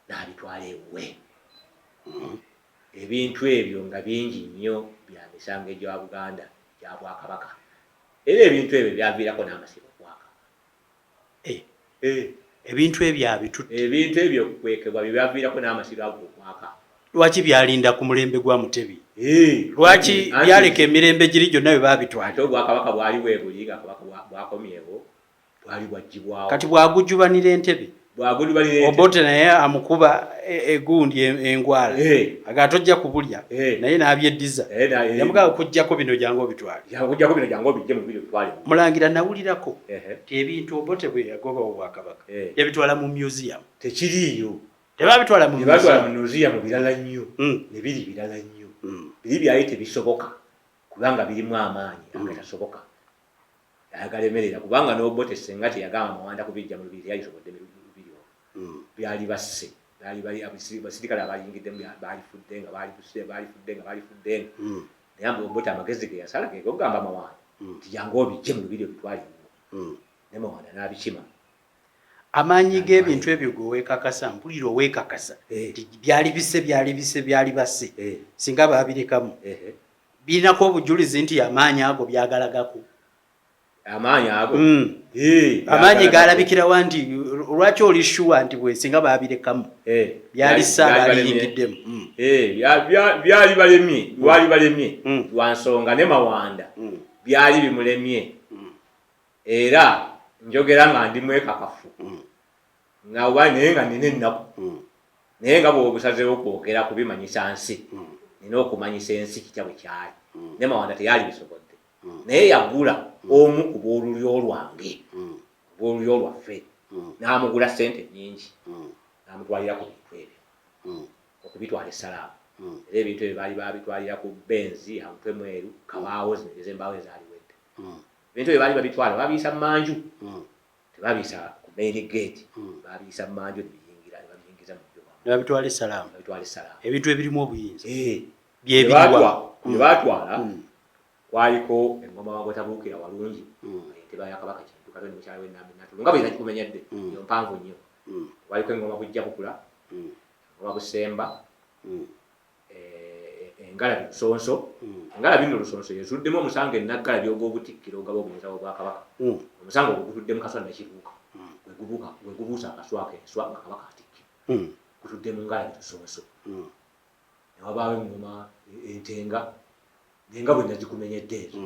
n'abitwala ewuwe. Ebintu ebyo nga bingi nnyo bya misango egya Buganda gya bwakabaka. Era ebintu ebyo byaviirako n'amasiro okwaka. Ebintu ebyo abitutte. Ebintu ebyo okukwekebwa bye byaviirako n'amasiro ago okwaka. Lwaki byalinda ku mulembe gwa Mutebi? Lwaki byaleka emirembe giri gyonna bwe baabitwala? Ate obwakabaka bwali weebuli nga kabaka bwakomyewo, bwali bwaggyibwawo. Kati bwagujubanira entebe. Bwagujubanira entebe. Obote naye amukuba egundi engwala. Aga tojja kubulya naye n'abyeddiza. Yamugamba okuggyako bino jangu obitwale. Okuggyako bino jangu obiggye mu bibiri obitwale. Mulangira nawulirako nti ebintu Obote bwe yagoba obwakabaka yabitwala mu museum. Tekiriiyo. Tebabitwala mu Tebatwala museum. Mu museum birala nnyo. Ne biri birala nnyo. Biri byali tebisoboka kubanga birimu amaanyi agatasoboka, agalemerera, kubanga n'Obote senga teyagamba Mawanda kubijja mu lubiri, teyayisobodde mu lubiri olwo. Byali basse, baali bali basirikale abayingiddemu baalifudde nga baalifudde, baalifudde nga baalifudde nga. Naye mbu Obote amagezi ge yasala ge gokugamba Mawanda nti jangu obijje mu lubiri obitwale ewuwo. Ne Mawanda n'abikima. Amaanyi g'ebintu ebyo ge weekakasa, mpulira oweekakasa nti byali bise, byali bise, byali basse singa baabirekamu. Birinako obujulizi nti amaanyi ago byagalagako? Amaanyi ago? Amaanyi byagalagako. Galabikirawa nti lwaki oli sure nti bwe singa baabirekamu byalisa byali balemye. baliyingiddemu? Byali balemye, lwali balemye lwa nsonga ne Mawanda byali bimulemye. Era njogera nga ndi mwekakafu nga oba naye nga nina ennaku, naye nga bw'obusazeewo kwogera kubimanyisa nsi, nina okumanyisa ensi kitya bwe kyali. Ne Mawanda teyali bisobodde, naye yagula omu ku bw'olulyo lwange, bw'olulyo lwaffe, n'amugula ssente nnyingi, n'amutwalira ku bintu ebyo okubitwala essalaamu. Era ebintu ebyo baali babitwalira ku benzi ya mutwe mweru, kabaawo zino ez'embaawo ezaaliwedde. Ebintu ebyo baali babitwala, babiyisa mmanju, tebabiyisa ku main gate. Babiyisa mmanju ne biyingira, ne babiyingiza mu nju. Ne babitwala essalaamu? Babitwala essalaamu. Ebintu ebirimu obuyinza Bye byebiriwa? Batwala kwaliko engoma Wagotabuukira Walungi, entebe ya Kabaka Kintu Katoni, mukyala w'Enambi Natulu, nga bwe nakikumenyedde. Yo mpanvu nnyo. Waliko engoma Bujja Bukula, engoma Busemba, engalabi Lusonso. Engalabi nno Lusonso yezuddemu omusango enaggalabi ogw'obutikkiro ogaba obuyinza bw'obwakabaka. Omusango ogwo gutuddemu Kaswa Nakibuuka, gwe gubuusa akaswa ako enswa nga kabaka atikkira. Gutudde mu ngalabi Lusonso. Ne wabaawo engoma entenga, naye nga bwe nazikumenyedde ezo.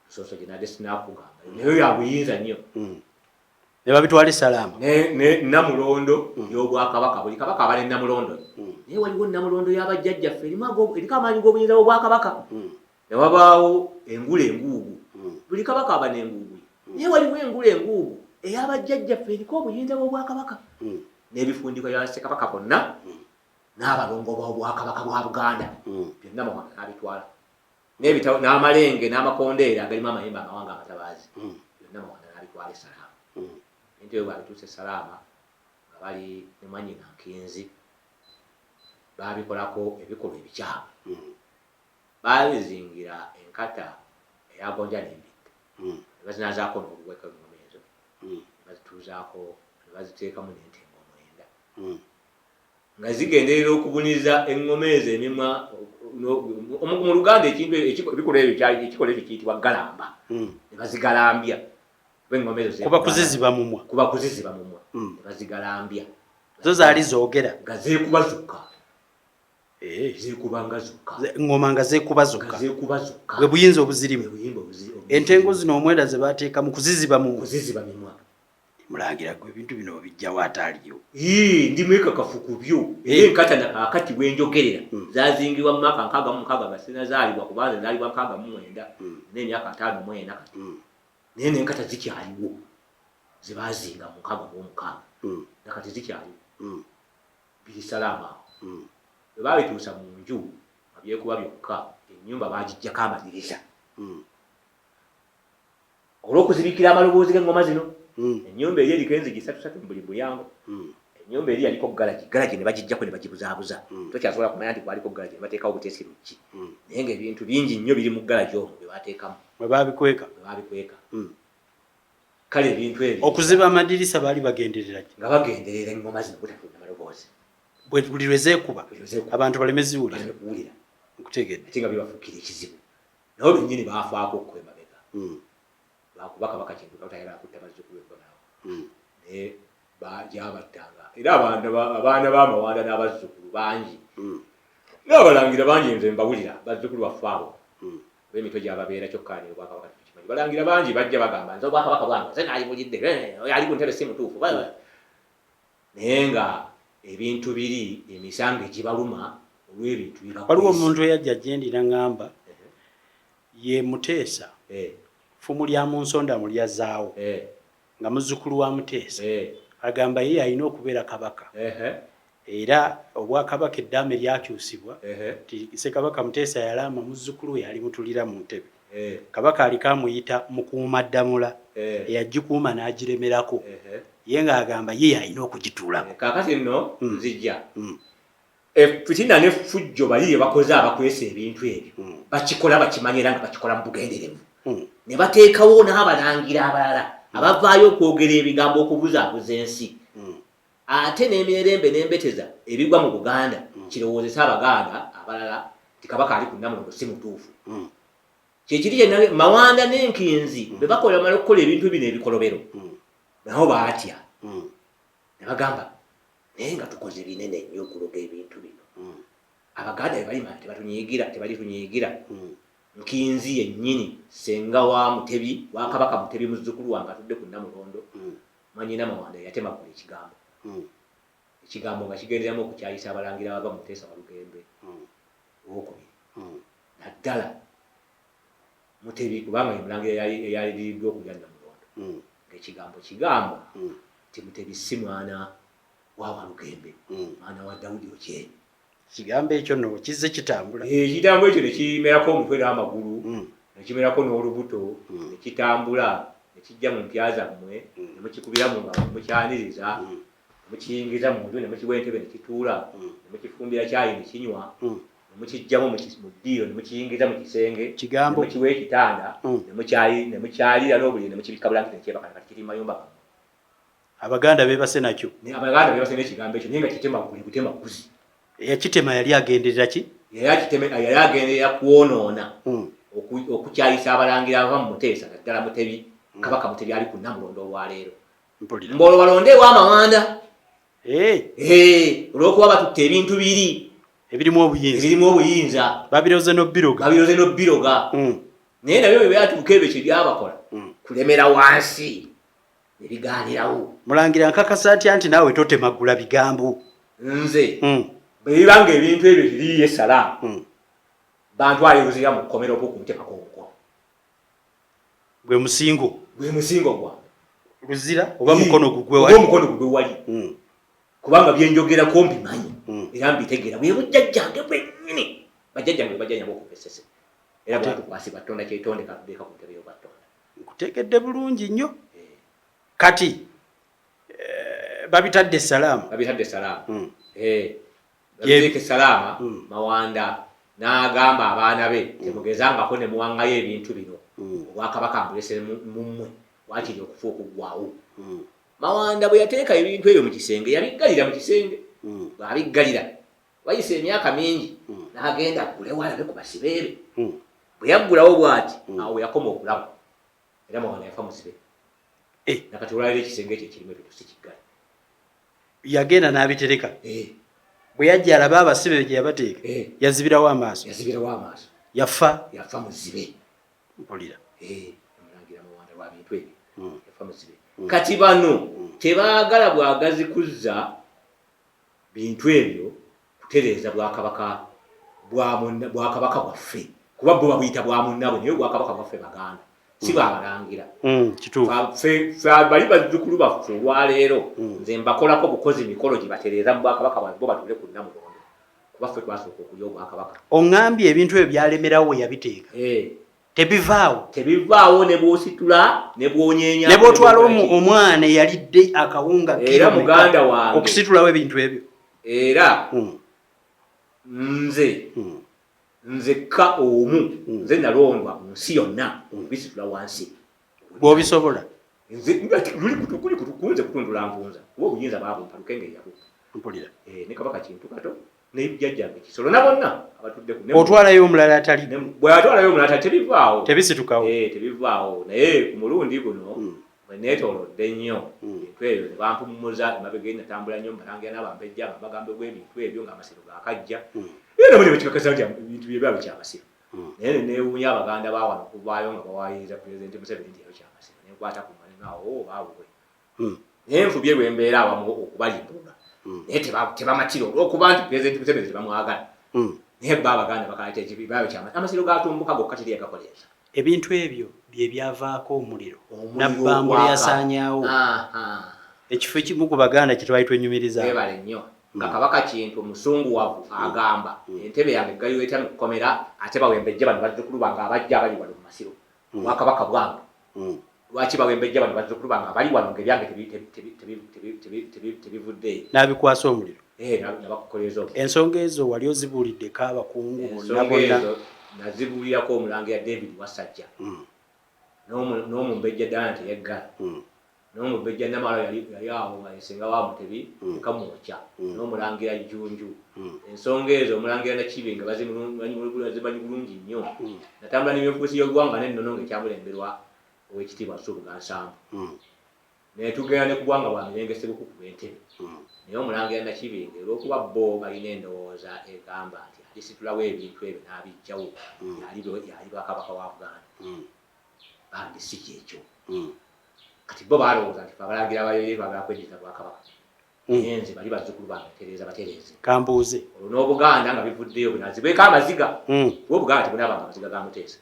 Lusonso gye nadde sinakugamba, naye ya buyinza nnyo. Ne babitwala essalaamu? Ne namulondo y'obwakabaka. Buli kabaka aba ne namulondo ye. Naye waliwo namulondo y'abajjajjaffe eriko amaanyi g'obuyinza bw'obwakabaka. Ne wabaawo engule enguugu. Buli kabaka aba n'enguugu ye, naye waliwo engule enguugu ey'abajjajjaffe eriko obuyinza bw'obwakabaka n'ebifundikwa bya ssekabaka bonna n'abalongo b'obwakabaka bwa Buganda. Byonna Mawanda n'abitwala, n'ebitabo n'amalenge n'amakondeere agalimu amayembe amawanga amatabaazi. Byonna Mawanda n'abitwala esalaama. Ebintu ebyo bwabituusa esalaama nga bali ne mwannyina Nkinzi, baabikolako ebikolwa ebikyamu. Baabizingira enkata eyagonja n'embidde, ne bazinaazaako n'oluweka engoma ezo, ne bazituuzaako, ne baziteekamu n'entengo 9 nga zigenderera okubuniza eŋŋoma ezo emimwa. Mu Luganda ekintu ebikolwa ebyo ekikolwa ekyo kiyitibwa galamba. Ne bazigalambya kuba eŋŋoma ezo kuba kuziziba mumwa. Kuba kuziziba mumwa. Ne bazigalambya. Zo zaali zoogera? Nga zeekuba zokka. Zeekubanga zokka. Ŋŋoma nga zeekuba nga zokka? Zeekuba zokka. Bwe buyinza obuzirimu? Bwe buyimba Entengo zino 9 ze bateeka mu kuziziba mumwa? Kuziziba mimwa. Mulangira gwe, ebintu bino obijjawo ataaliyo? Ii, ndi mwekakafu ku byo. Era enkata nakakati bwenjogerera zazingirwa mu mwaka 66 nga sinazaalibwa, kubanga nzaalibwa 69, n'emyaka 54 kati. Naye n'enkata zikyaliwo zebazinga mu 66, nakati zikyaliwo. Biri salaama awo. Bwe babituusa mu nju nga byekuba byokka, ennyumba bagiggyako amadirisa olw'okuzibikira amaloboozi g'eŋŋoma zino. Ennyumba eri eriko enzigi satu satu mu buli mulyango. Ennyumba eri yaliko galagi, galagi ne bagiggyako ne bagibuzaabuza. Tokyasobola kumanya nti kwaliko galagi, ne bateekawo buteesi luggi, naye ng'ebintu bingi nnyo biri mu galagi omwo bye bateekamu. Mwe babikweka? Bwe babikweka. Kale ebintu ebyo Okuziba amadirisa baali bagenderera ki? Nga bagenderera eŋŋoma zino butafulumya maloboozi. Buli lwe zeekuba Buli lwe zeekuba. abantu baleme ziwulira. Baleme kuwulira. Nkutegedde. Ate nga bibafuukira ekizibu, nabo bennyini baafaako okko emabega, lwakuba kabaka Kintu tayagala kutta bazzukulu be bamalawo. Naye gyabattanga era abaana b'amawanda n'abazzukulu bangi n'abalangira bangi, nze mbawulira bazzukulu baffe abo b'emitwe gyababeera kyokka ne obwakabaka tetukimanyi. Balangira bangi bajja bagamba, "Nze obwakabaka bwange nze naalibulidde, oyo ali ku ntebe si mutuufu." Naye nga ebintu biri emisango egibaluma olw'ebintu Waliwo omuntu eyajja gyendi naŋŋamba ye Muteesa, ffumu lya mu nsonda mu lyazaawo, nga muzzukulu wa Muteesa. Agamba ye alina okubeera kabaka. Era obwakabaka eddaame lyakyusibwa nti Ssekabaka Muteesa yalaama muzzukulu we alimutulira mu ntebe. Kabaka aliko amuyita Mukuumaddamula, eyagikuuma n'agiremerako, ye ng'agamba ye y'alina okugituulako. Kaakati nno nzija effitina n'effujjo bali lye bakoze abakwesa ebintu ebyo, bakikola bakimanyi era nga bakikola mu bugenderevu, ne bateekawo n'abalangira abalala abavaayo okwogera ebigambo okubuzaabuza ensi, ate n'emirerembe n'embeteza ebigwa mu Buganda kirowoozesa Abaganda abalala nti Kabaka ali ku Nnamulondo si mutuufu. Kyekiri kye Mawanda n'Enkinzi bwe bakola, bamala okukola ebintu bino ebikolobero, nabo baatya ne bagamba, naye nga tukoze binene nnyo okuloga ebintu bino, Abaganda bwe balima tebatunyiigira, tebalitunyiigira. Nkinzi yennyini ssenga wa Mutebi, wa Kabaka Mutebi, muzzukulu wange atudde ku Nnamulondo, mwanyina Mawanda, yatemagula ekigambo, ekigambo nga kigenderamu okukyayisa abalangira abava mu Muteesa Walugembe owokubiri, naddala Mutebi, kubanga ye mulangira eyaliriddwa okulya Nnamulondo, ng'ekigambo kigamba nti Mutebi si mwana wa Walugembe, mwana wa Dawudi Okyeni. Kigambo ekyo nno kizze kitambula. Ekigambo ekyo ne kimerako omutwe n'amagulu, ne kimerako n'olubuto, ne kitambula ne kijja mu mpya zammwe, ne mukikubira mu ngalo, ne mukyaniriza, ne mukiyingiza mu nju, ne mukiwa entebe ne kituula, ne mukifumbira kyayi ne kinywa, ne mukiggyamu mu ddiiro, ne mukiyingiza mu kisenge, ne mukiwa ekitanda, ne mukyalira n'obuliri, ne mukibikka bulangiti, ne kyebaka. Kati kiri mu mayumba gammwe. Abaganda beebase nakyo. Abaganda beebase n'ekigambo ekyo, naye nga kitemaguli butemaguzi. Eyakitema yali agenderera ki? Yali agenderera kwonoona, okukyayisa abalangira abava mu Muteesa, naddala Mutebi, Kabaka Mutebi ali ku Nnamulondo olwaleero. Ng'olwo balonde ew'Amawanda olw'okuba batutte ebintu biri ebirimu obuyinza, ebirimu obuyinza. Babiroze n'obbiroga. Babiroze n'obbiroga, naye nabyo bwe byatuuka ebyo kye byabakola kulemera wansi ne bigaanirawo. Mulangira, nkakasa atya nti naawe totemagula bigambo? Nze bwe biba nga ebintu ebyo tiriiyo essalaamu, bantwala Luzira mu kkomera oba okuntekako omukono. Gwe musingo. Gwe musingo gwange. Luzira oba mukono gugwe wali, oba omukono gugwe wali, kubanga byenjogerako mbimanyi era mbitegeera. Bwe bujjajjange bwennyini, bajjajjange bwe bajjajjange okuva Essese, era bwatukwasibwa Ttonda kyetonde katudeeka ku ntebe y'Obwattonda. Nkutegedde bulungi nnyo. Kati babitadde Salaamu. Babitadde Salaamu, babiteeka Esalaama. Mawanda n'agamba abaana be, temugezangako ne muwaŋŋayo ebintu bino, obwakabaka mbulese mummwe, wakiri okufa okuggwawo. Mawanda bwe yateeka ebintu ebyo mu kisenge, yabiggalira mu kisenge. Bw'abiggalira, wayisa emyaka mingi, n'agenda aggulewo alabe ku basibe be. Bwe yaggulawo bw'ati, awo we yakoma okulaba, era Mawanda yafa muzibe. Nakati olwaliro ekisenge ekyo ekirimu ebintu si kiggale. Yagenda n'abitereka, bwe yajja alabe abasibe gye yabateeka, yazibirawo amaaso. Yazibirawo amaaso. Yafa. Yafa muzibe. Mpulira. Omulangira Mawanda lwa bintu ebyo yafa muzibe. Kati bano tebaagala bwagazi kuzza bintu ebyo kutereeza bwakabaka bwakabaka bwaffe, kuba bo babuyita bwa munnabwe, naye obwakabaka bwaffe Baganda, si babalangira. Bali bazzukulu baffe olwaleero. Nze mbakolako bukozi mikolo gye batereeza mu bwakabaka bwabwe, bo batuule ku Nnamulondo, kuba ffe twasooka okulya obwakabaka. Oŋŋambye ebintu ebyo byalemerawo we yabiteeka, tebivaawo. Tebivaawo, ne bw'ositula, ne bw'onyeenya. Ne bw'otwala omwana eyalidde akawunga era muganda wange okusitulawo ebintu ebyo. Era nze nzekka omu, nze nalondwa mu nsi yonna okubisitula wansi. Bw'obisobola. Nze luli kuli kunze kutundula nvunza, kuba obuyinza baabumpa Lukenge yabumpa. Mpulira. Ne Kabaka Kintu Kato ne jjajjange Kisolo na bonna abatudde ku Otwalayo omulala atali bwe atwalayo omulala atali, tebivaawo. Tebisitukawo. Tebivaawo, naye ku mulundi guno bwe neetoolodde nnyo ebintu ebyo ne bampummuza emabega eri, natambula nnyo mbalangira n'abambejja nga mbagamba ebintu ebyo ng'amasiro gaakajja, era nabo ne bakikakasa nti ebintu bye byabwe kyamasiro. Naye ne neewuunya Abaganda ba wano okuvaayo nga bawaayiriza Pulezidenti Museveni nti eyo kyamasiro, nenkwata ku maneno awo baabwe. Naye nfubye lwembeera awamu okubalimbulula, naye tebamatira olw'okuba nti Pulezidenti Museveni tebamwagala. Naye bo Abaganda bakaleeta ekibi baabwe kyama, amasiro gatumbuka gokka, teri yagakoleeza. Ebintu ebyo bye byavaako omuliro Nabbambula yasaanyaawo ekifo ekimu ku Baganda kye twali twenyumiriza. Webale nnyo. Nga Kabaka Kintu omusunguwavu agamba, "Entebe yange eggalirwa etya mu kkomera, ate bawembejje bano bazzukulu bange abajja abali wano mu masiro? Bwakabaka bwange. Lwaki bawembejja bano bazzukulu bange abali wano nga ebyange tebivuddeeyo?" N'abikwasa omuliro. Eh, nabakukoleeza omuliro. Ensonga ezo wali ozibuuliddeko abakungu bonna? Ensonga Bonna? ezo nazibuulirako omulangira David Wasajja n'omumbejja ddala nti yeggala, n'omumbejja Namalo yali awo nga esenga wa Mutebi ekamwokya, n'omulangira Jjunju. Ensonga ezo omulangira Nakibinge bazimanyi bulungi nnyo. Natambula n'ebyenfuusi y'eggwanga n'ennono ng'ekyamulemberwa Owekitiibwa Nsubuga Nsambu, netugenda ne ku bwanga bwa Mirenge Sebukuku bw'entebe. Naye omulangira Nakibinge, olw'okuba bo balina endowooza egamba nti alisitulawo ebintu ebyo n'abijjawo yali bakabaka wa Buganda, bambi si kyekyo. Kati bo balowooza nti fe abalangira abayoye twagala kweddiza bwakabaka. Naye nze bali bazzukulu bange ntereeza batereeze. Kambuuze. Olwo n'Obuganda nga bivuddeyo bunazibweko amaziga, kuba Obuganda tebunaabanga amaziga ga Muteesa.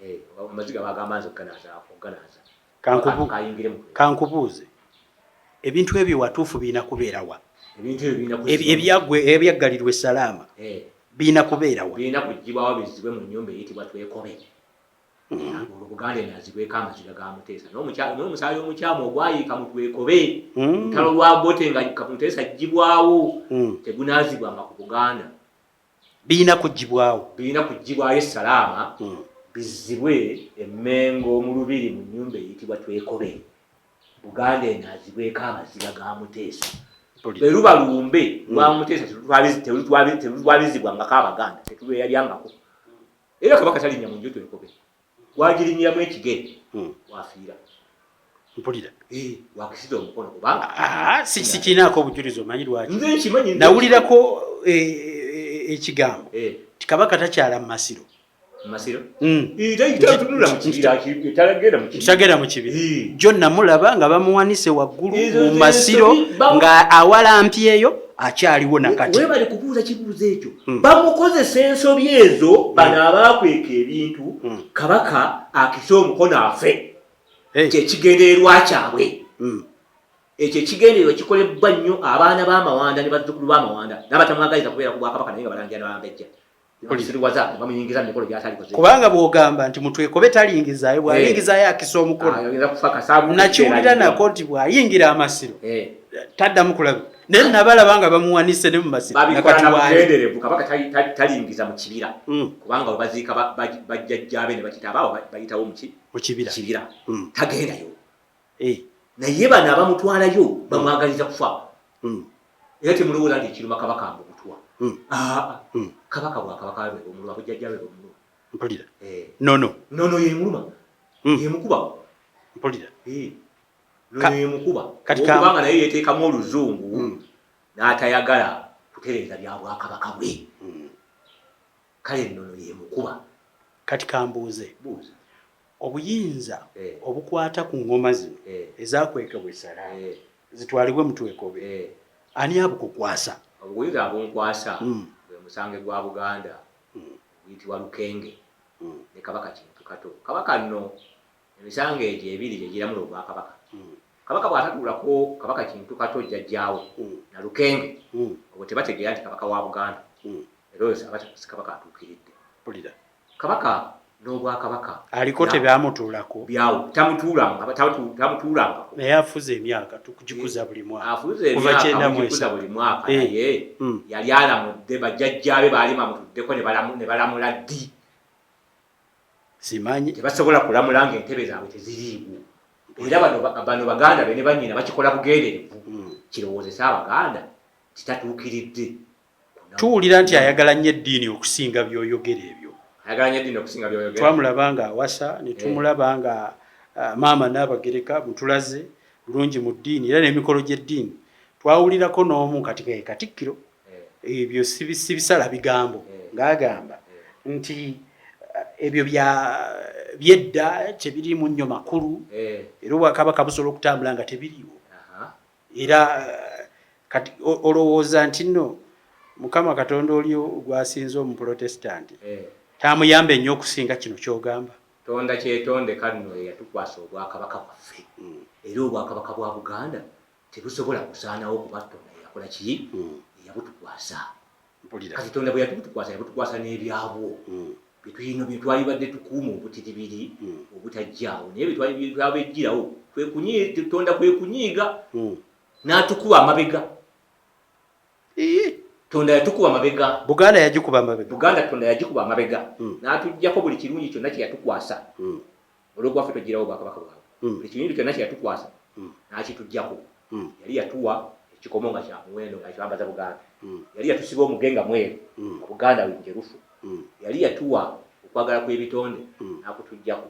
Eh, amaziga bagamba nze okuganaaza. Kayingire mu Kankubuuze, ebintu ebyo watuufu birina kubeerawa? Ebintu ebyo birina Ebyaggwe ebyaggalirwa esalaama birina kubeerawa? Birina kugibwawo bizibwe mu nnyumba eyitibwa Twekobe. Olwo Buganda enaazibweko amaziga ga Muteesa n'omusaayi omukyamu ogwayiika mu Twekobe. Lutalo lwa Bote nga Muteesa agibwawo, tegunaazibwanga ku Buganda. Birina kugibwawo? Birina kugibwayo esalaama, bizibwe Emmengo mu lubiri mu nnyumba eyitibwa Twekobe. Buganda enaazibweko amaziga ga Muteesa. Bwe luba lumbe lwa Muteesa, telutwabizibwangako Abaganda, tetulweyalyangako. Era Kabaka talinnya mu nju Twekobe, wagirinyiramu ekigere wafiira. Mpulira. Wakisiza omukono kubanga Ah, si sikinaako obujulizi. Omanyi lwaki? Nze nkimanyi. Nawulirako ekigambo ti Kabaka takyala mu masiro. Masiro? Mm. Tatunula mu kibira, talagenda mu kibira. Tagenda mu kibira. Jo namulaba nga bamuwanise waggulu Ezo mu ze masiro, ensobi nga awalampyeyo akyaliwo nakati. Webale kubuuza kibuuzo ekyo. Bamukozesa ensobi ezo bano abakweka ebintu, Kabaka akise omukono afe. Kyekigendererwa kyabwe. Ekyo ekigendererwa kikolebwa nnyo abaana b'amawanda ne bazzukulu b'amawanda n'abatamwagaliza kubeera ku bwakabaka, naye nga balangira nabambejja siriwaza ne bamuyingiza mu mikolo gyatalikoze. Kubanga bw'ogamba nti mutwekobe talingizaayo, bw'ayingizaayo akisa omukono, Ayinza kufa kasaabu. Nakiwulira nako nti bw'ayingira amasiro taddamu kulaba, naye nabalaba nga bamuwanise ne mu masiro. Babikola Nakati na waali. bugenderevu. Kabaka talingiza mu kibira, kubanga webaziika bajjajjaabe ne bakitaabaawo bayitawo muki? Mu kibira. Kibira. Tagendayo. Naye bano abamutwalayo bamwagaliza kufa. Era temulowooza nti ekiruma Kabaka mbu butwa. Aa, Kabaka bwakabaka bwe bumuluma, bujjajja bwe bumuluma. Mpulira. Nono yemuluma, yemukuba. Mpulira. Nono yemukuba. Kati Kubanga naye yeteekamu oluzungu n'atayagala kutereeza bya bwakabaka bwe. Kale nnono yemukuba. Kati kambuuze. Buuza. Obuyinza obukwata ku ngoma zino ezakwekebwa esalaama zitwalibwe mutwekobe, ani abukukwasa? Obuyinza abunkwasa gwe musange gwa Buganda guyitibwa Lukenge ne Kabaka Kintu Kato. Kabaka nno emisango egyo ebiri gye giramula obwakabaka. Kabaka bw'atatuulako Kabaka Kintu Kato jjajjaawe na Lukenge, obwo tebategeera nti kabaka wa Buganda, era oyo aba si kabaka atuukiridde. Mpulira. Kabaka n'obwakabaka Aliko tebyamutuulako? Byawo tamutuulangako. Naye afuze emyaka tukugikuza buli mwaka. Afuze Kuva emyaka 93. mugikuza buli mwaka. Naye yali alamudde, bajjajjaabe baali bamutuddeko ne balamula ddi? Simanyi. Tebasobola kulamula ng'entebe zaabwe teziriiwo. Era bano baganda be ne bannyina bakikola bugenderevu, kirowoozesa Abaganda kitatuukiridde. Tuwulira nti ayagala nnyo eddiini okusinga by'oyogera ebyo. Ayagala nnyo eddiini okusinga byoyogera. Twamulaba nga awasa, ne tumulaba nga maama Naabagereka mutulaze bulungi mu ddiini, era n'emikolo gy'eddiini twawulirako n'omu kati ke katikkiro. Ebyo sibisala bigambo, ng'agamba nti ebyo bya byedda, tebiriimu nnyo makulu, era obwakabaka busobola okutambula nga tebiriiwo. Era kati olowooza nti nno Mukama Katonda oli gwasinze omuprotesitanti tamuyambe nnyo okusinga kino kyogamba? Tonda kyetondeka nno eyatukwasa obwakabaka bwaffe. Era obwakabaka bwa Buganda tebusobola kusaanawo, kuba Tonda yakola ki? Eyabutukwasa. Kati Tonda bwe yatubutukwasa, yabutukwasa n'ebyabwo byetulina, byetwalibadde tukuuma obutiribiri obutajjaawo, naye byetwabejjirawo, Tonda kwe kunyiiga n'atukuba amabega. Tonda yatukuba amabega. Buganda yagikuba amabega. Buganda Tonda yagikuba amabega n'atuggyako buli kirungi kyonna kye yatukwasa. Olwokuba ffe tweggyirawo obwakabaka bwabwe, buli kirungi kyonna kye yatukwasa n'akituggyako. Yali yatuwa ekikomo nga kya muwendo, nga kyambaza Buganda. Yali yatusiba omuge nga mweru, nga Buganda njerufu. Yali yatuwa okwagala kw'ebitonde, n'akutuggyako.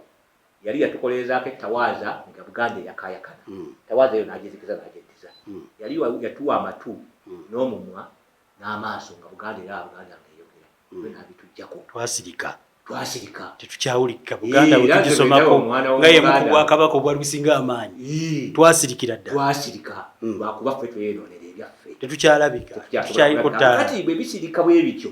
Yali yatukolerezaako ettawaaza nga Buganda eyakaayakana, tawaaza eyo n'agizikiza, n'agyeddiza. Yali yatuwa amatu n'omumwa n'amaaso nga Buganda era Buganda ng'eyogera, byo n'abituggyako. Twasirika. Twasirika. Tetukyawulikika. Buganda Era nze bwetugisomako bwe ndaba omwana nga yemu ku w'Omuganda. bwakabaka obwali businga amaanyi, twasirikira ddala. Twasirika lwakuba ffe tweyonoonera ebyaffe. Tetukyalabika. Tetukyasobola Tukyaliko kulabika. ttaala. Kati bwe bisirika bwe bityo,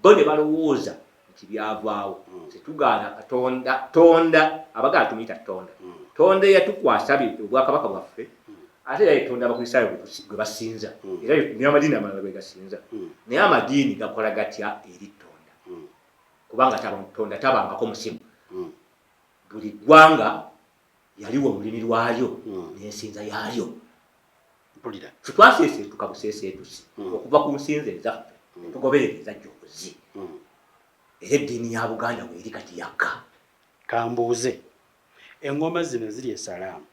bo ne balowooza nti byavaawo. Tetugaana Katonda. Tonda, Abaganda tumuyita Tonda. Tonda eyatukwasa obwakabaka bwaffe, ate era yetonda Abakristaayo gwe basinza, era n'amadiini amalala gwe gasinza. Naye amadiini gakola gatya eri Tonda? Kubanga Tonda tabangako musimu. Buli ggwanga yaliwo olulimi lwalyo n'ensinza yaalyo. Mpulira. Twaseeseetuka buseeseetusi okuva ku nsinza ezaffe, tugoberera ezajja obuzi. Era eddiini ya Buganda weeri kati yakka. Kambuuze, engoma zino ziri esalaamu,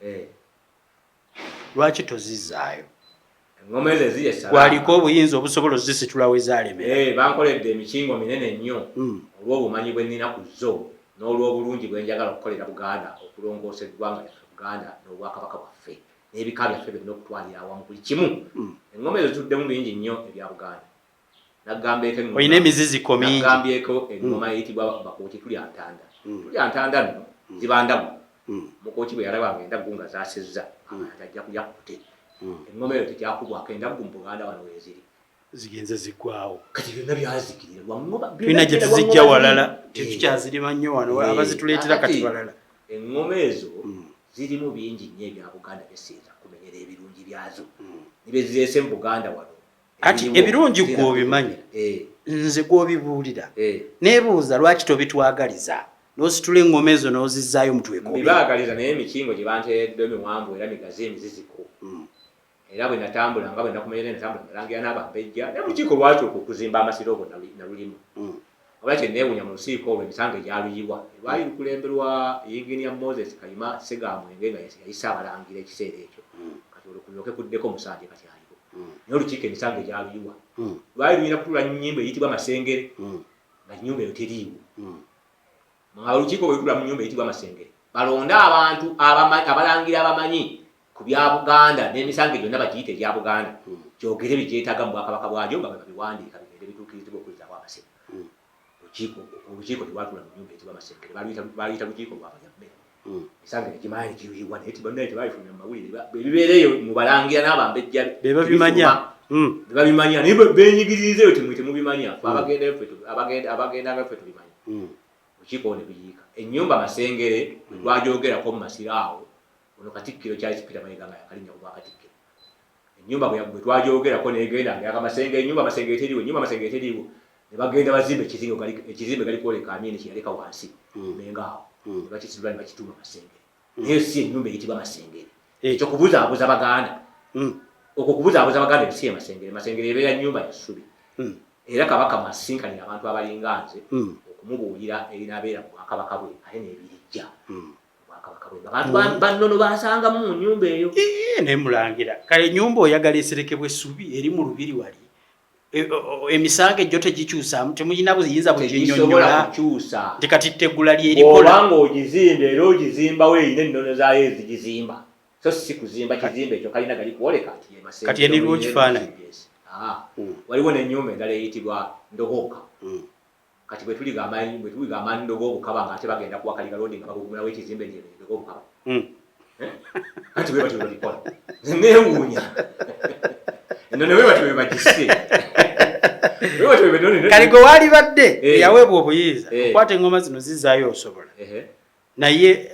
lwaki tozizzaayo? Engoma ezo eziri esalaamu, Gwaliko obuyinza obusobola ozisitula we zalemera. Bankoledde emikingo minene nnyo olw'obumanyi bwe nnina ku zo n'olw'obulungi bwe njagala okukolera Buganda, okulongoosa eggwanga lyaffe Buganda n'obwakabaka bwaffe n'ebika byaffe byonna okutwalira awamu buli kimu. Engoma ezo zituddemu bingi nnyo ebya Buganda. Nagambyeko engoma, Olina emiziziko mingi. Nagambyeko engoma eyitibwa Bakooti Tulya Ntanda. Tulya Ntanda nno ziba ndagu. Mukooki bwe yalabanga endaggu nga zasizza, amanya ajja kulya kkute. Engoma eyo tekyakubwako endaggu mu Buganda wano weeziri. Zigenze ziggwawo. Kati byonna byazikirira lwa ngoma. Tulina gye tuzijja walala, tetukyazirima nnyo wano. Abazituleetera kati balala. Engoma ezo zirimu bingi nnyo ebya Buganda byesinza kumenyera ebirungi byazo nibezireese mu Buganda wano. Kati Ebiriwo, ebirungi zirina gwe obimanyi. Nze gwobibuulira, neebuuza lwaki tobitwagaliza n'ositula engoma ezo n'ozizzaayo mutwekobe. Mbibaagaliza, naye emikingo gye banteeredde miwanvu era migazi emiziziko. Era bwe natambula, nga bwe nakumenyera, natambula nalangira n'abambejja ne lukiiko lwatuuka okuzimba amasiro ogwo nalulimu. Wabula kye neewuunya, mu lusiiko olwo emisango egyaluyiwa lwali lukulemberwa Yinginiya Moses Kayima Segamwenge, nga yayise abalangira ekiseera ekyo. Kati olwo kulyoke kuddeko Musanje kati aliwo. Naye olukiiko emisango egyaluyiwa lwali lulina kutuula nnyumba eyitibwa Masengere, nga nnyumba eyo teriiwo. Nga olukiiko bwe lutula mu nnyumba eyitibwa Masengere, balonde abantu abalangira abamanyi ku bya Buganda n'emisango gyonna bagiyite egya Buganda, gyogere bye gyetaaga mu bwakabaka bwagyo, nga bwe babiwandiika bigende bituukirizibwa okuzzaawo amasiro. Olukiiko telwatula mu nnyumba eyitibwa Masengere, baluyita lukiiko lwa balyammere. Emisango negimala negiyiwa, naye bonna tebabifulumya mu mawulire. Ebibeera eyo mu balangira n'abambejja Be babimanya. Bebabimanya, naye benyigiririza eyo temwe temubimanya. Ffe abagendayo, abagendanga ffe tubimanya. Olukiiko ne luyiika ennyumba Masengere lwagyogerako mu masiro awo. Ono Katikkiro Charles Peter Mayiga nga yakalinnya ku bwakatikkiro, ennyumba bwe twagyogerako negenda nga yaka Masengere, ennyumba Masengere teriiwo, ennyumba Masengere teriiwo. Ne bagenda bazimba ekizimbe ekizimbe gali kwoleka Amini kye yaleka wansi Mengo awo, ne bakisitula ne bakituuma Masengere, naye si ennyumba eyitibwa Masengere. Ekyo kubuzaabuza Baganda. Okwo kubuzaabuza Baganda. Si ye Masengere. Masengere ebeera nnyumba ya ssubi, era Kabaka mwasinkanira abantu abalinga nze okumubuulira ebinaabeera mu bwakabaka bwe ate n'ebirijja mu bwakabaka bwe. Abantu bannono basangamu mu nnyumba eyo. Naye mulangira, kale ennyumba oyagala eserekebwa essubi eri mu lubiri wali, emisango ejjo tegikyusaamu? Temulina buyinza Tegisobola buginyonnyola kukyusa. Nti kati teggula lyerikola? Bw'obanga ogizimba, era ogizimbawo erina ennono zaayo ezigizimba, so si kuzimba kizimbe ekyo kalina gali kwoleka nti ye Masengere. Kati eniriwo kifaananyi. Waliwo n'ennyumba endala eyitibwa Ndogooka. Kati bwe tuliga amaani Ndogo obukaba, ng'ate bagenda kuwa Kaliga Road nga bagugumulawo ekizimbe nti eno Ndogo obukaba. Eh? Anti bwe batyo bwe babikola. Nze neewuunya ennono bwe batyo bwe bagisse, bwe batyo bwe Kale gwe waalibadde eyaweebwa obuyinza okwata engoma zino zizzaayo, osobola, naye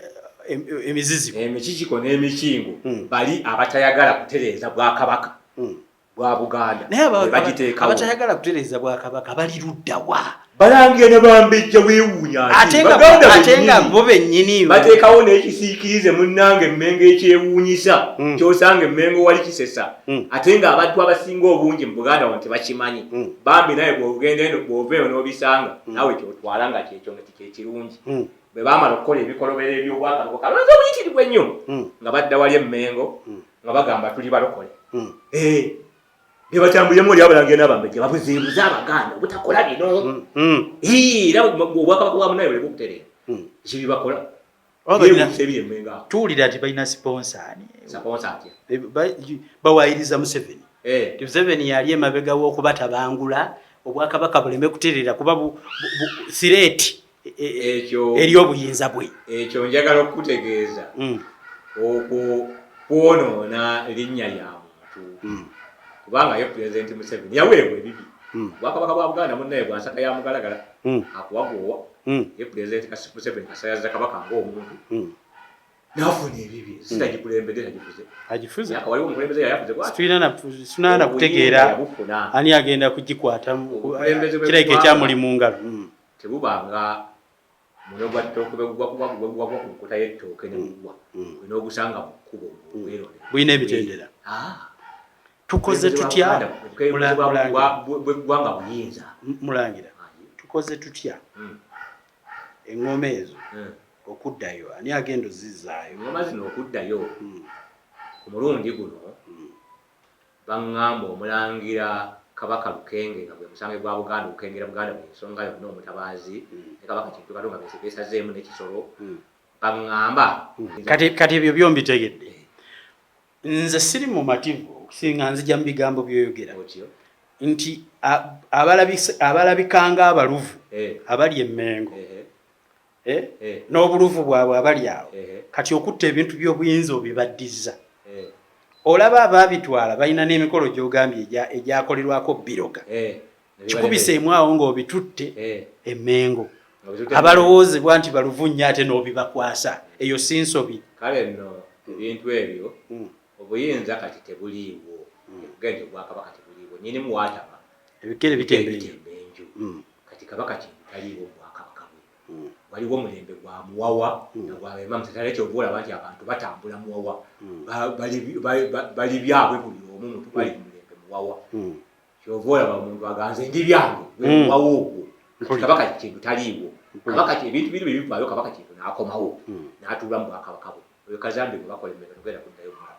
emiziziko Emikikiko n'emikingo, bali abatayagala kutereeza bwakabaka. Bwa Buganda. Naye Bagiteekawo. Abatayagala kutereeza bwakabaka bali luddawa? Balangira ne bambejja, weewuunya nti Ate nga Baganda ate nga bennyini bo bennyini bateekawo n'ekisiikirize, munnange, Emmengo ekyewuunyisa kyosanga Emmengo wali kisesa, ate ng'abantu abasinga obungi mu Buganda wano tebakimanyi. Bambi, naye bw'ogenda eno, bw'ova eyo n'obisanga, naawe kyotwala nga kyekyo nga kyekirungi. Bwe baamala okukola ebikolobero ebyobwakabaka kalonzi obuyitirivu ennyo, nga badda wali Emmengo nga bagamba tuli balokole. Eh, bye batambuliremu oli abalangira n'abambejja babuzeebuze Abaganda obutakola bino. Eh, era obwakabaka bwa munaye buleke okutereera, ekibi bakola Oba balina- byewuunyisa ebiri Emmengo awo. Tuwulira nti balina sponsor ani? Sponsor atya? Bawayiriza Museveni. Eh, Nti Museveni yali emabega w'okubatabangula obwakabaka buleme kutereera kuba threat Ekyo eri obuyinza bwe. Ekyo njagala okukutegeeza, okwo kwonoona linnya lya muntu, kubanga ye Pulezidenti Museveni yaweebwa ebibi. Obwakabaka bwa Buganda, munnaye, bwa nsaka ya mugalagala, akuwagoowa. Ye Pulezidenti Museveni kasayaza kabaka ng'omuntu n'afuna ebibi, si tagikulembedde, tagifuze. Agifuze. Myaka waliwo omukulembeze yayafuze bw'ati. Tulina na kutegeera Yabufuna. ani agenda kugikwatamu. Obukulembeze bw'eggwanga Kirabika ekyamuli mu ngalo. Tebubanga muno gwa ttooke bwe gugwa ku nkota y'ettooke ne gugwa n'ogusanga mu kkubo ng'ogwerondera. Bulina emitendera. Ah. Tukoze tutya? Obukulembeze bw'eggwanga buyinza. Mulangira, tukoze tutya eŋŋoma ezo okuddayo? Ani agenda ozizaayo? Eŋŋoma zino okuddayo, ku mulundi guno baŋŋamba omulangira Kabaka Lukenge, nga gwe musange gwa Buganda okukengera Buganda buli nsonga yonna, omutabaazi, ne Kabaka Kintu Kato nga besazeemu n'ekisolo, baŋŋamba Kati ebyo byombitegedde. Nze siri mumativu okusinga nzija mu bigambo byoyogera Otyo. nti abalabikanga abaluvu abali Emmengo, eh, n'obuluvu bwabwe abali awo, kati okutta ebintu by'obuyinza obibaddiza. Olaba abaabitwala balina n'emikolo gy'ogambye egyakolerwako biroga kikubiseemu awo ng'obitutte Emmengo, Nga bitutte abalowoozebwa nti baluvu nnyo, ate n'obibakwasa. Eyo si nsobi? Kale nno ebintu ebyo, obuyinza kati tebuliiwo. Ekugenda obwakabaka tebuliiwo, nyinimu waataba ebikere bitemba enju. Bitemba enju. Kati Kabaka Kintu taliiwo mu bwakabaka bwe. Waliwo omulembe gwa Muwawa nagwabema mutatale. Kyova olaba nti abantu batambula Muwawa. Bali byabwe buli omu mutu bali ku mulembe Muwawa. Kyova olaba omuntu aganze ndi byange gwe Muwawa ogwo. Kati Kabaka Kintu taliiwo. Kabaka ebintu biri bwe bivaayo, Kabaka Kintu n'akomawo n'atuula mu bwakabaka bwe. Oyo kazambi gwe bakola emmere tugenda kuddayo mulaba.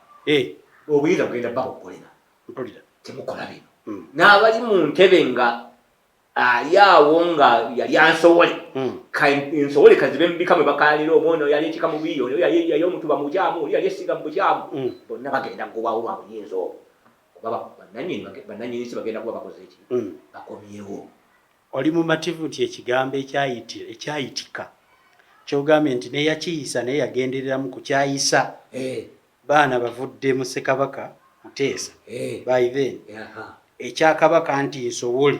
Obuyinza bugenda baboggolera. Mpulira. Temukola bino. N'abali mu ntebe nga ali awo nga yali ansowole, ensowole kazibe mubika mwe bakalira omwono yali ekika mubi, ono yali omutuba mu bukyamu, oli yali essiga mu bukyamu, bonna bagenda kugobwawo lwa buyinza obwo, kuba bannannyini si bagenda kuba bakoze eki? Bakomyewo. Oli mumativu nti ekigambo ekyayitika kyogambye nti neyakiyisa naye yagendereramu kukyayisa baana bavudde mu Ssekabaka Muteesa by then, ekyakabaka nti nsobole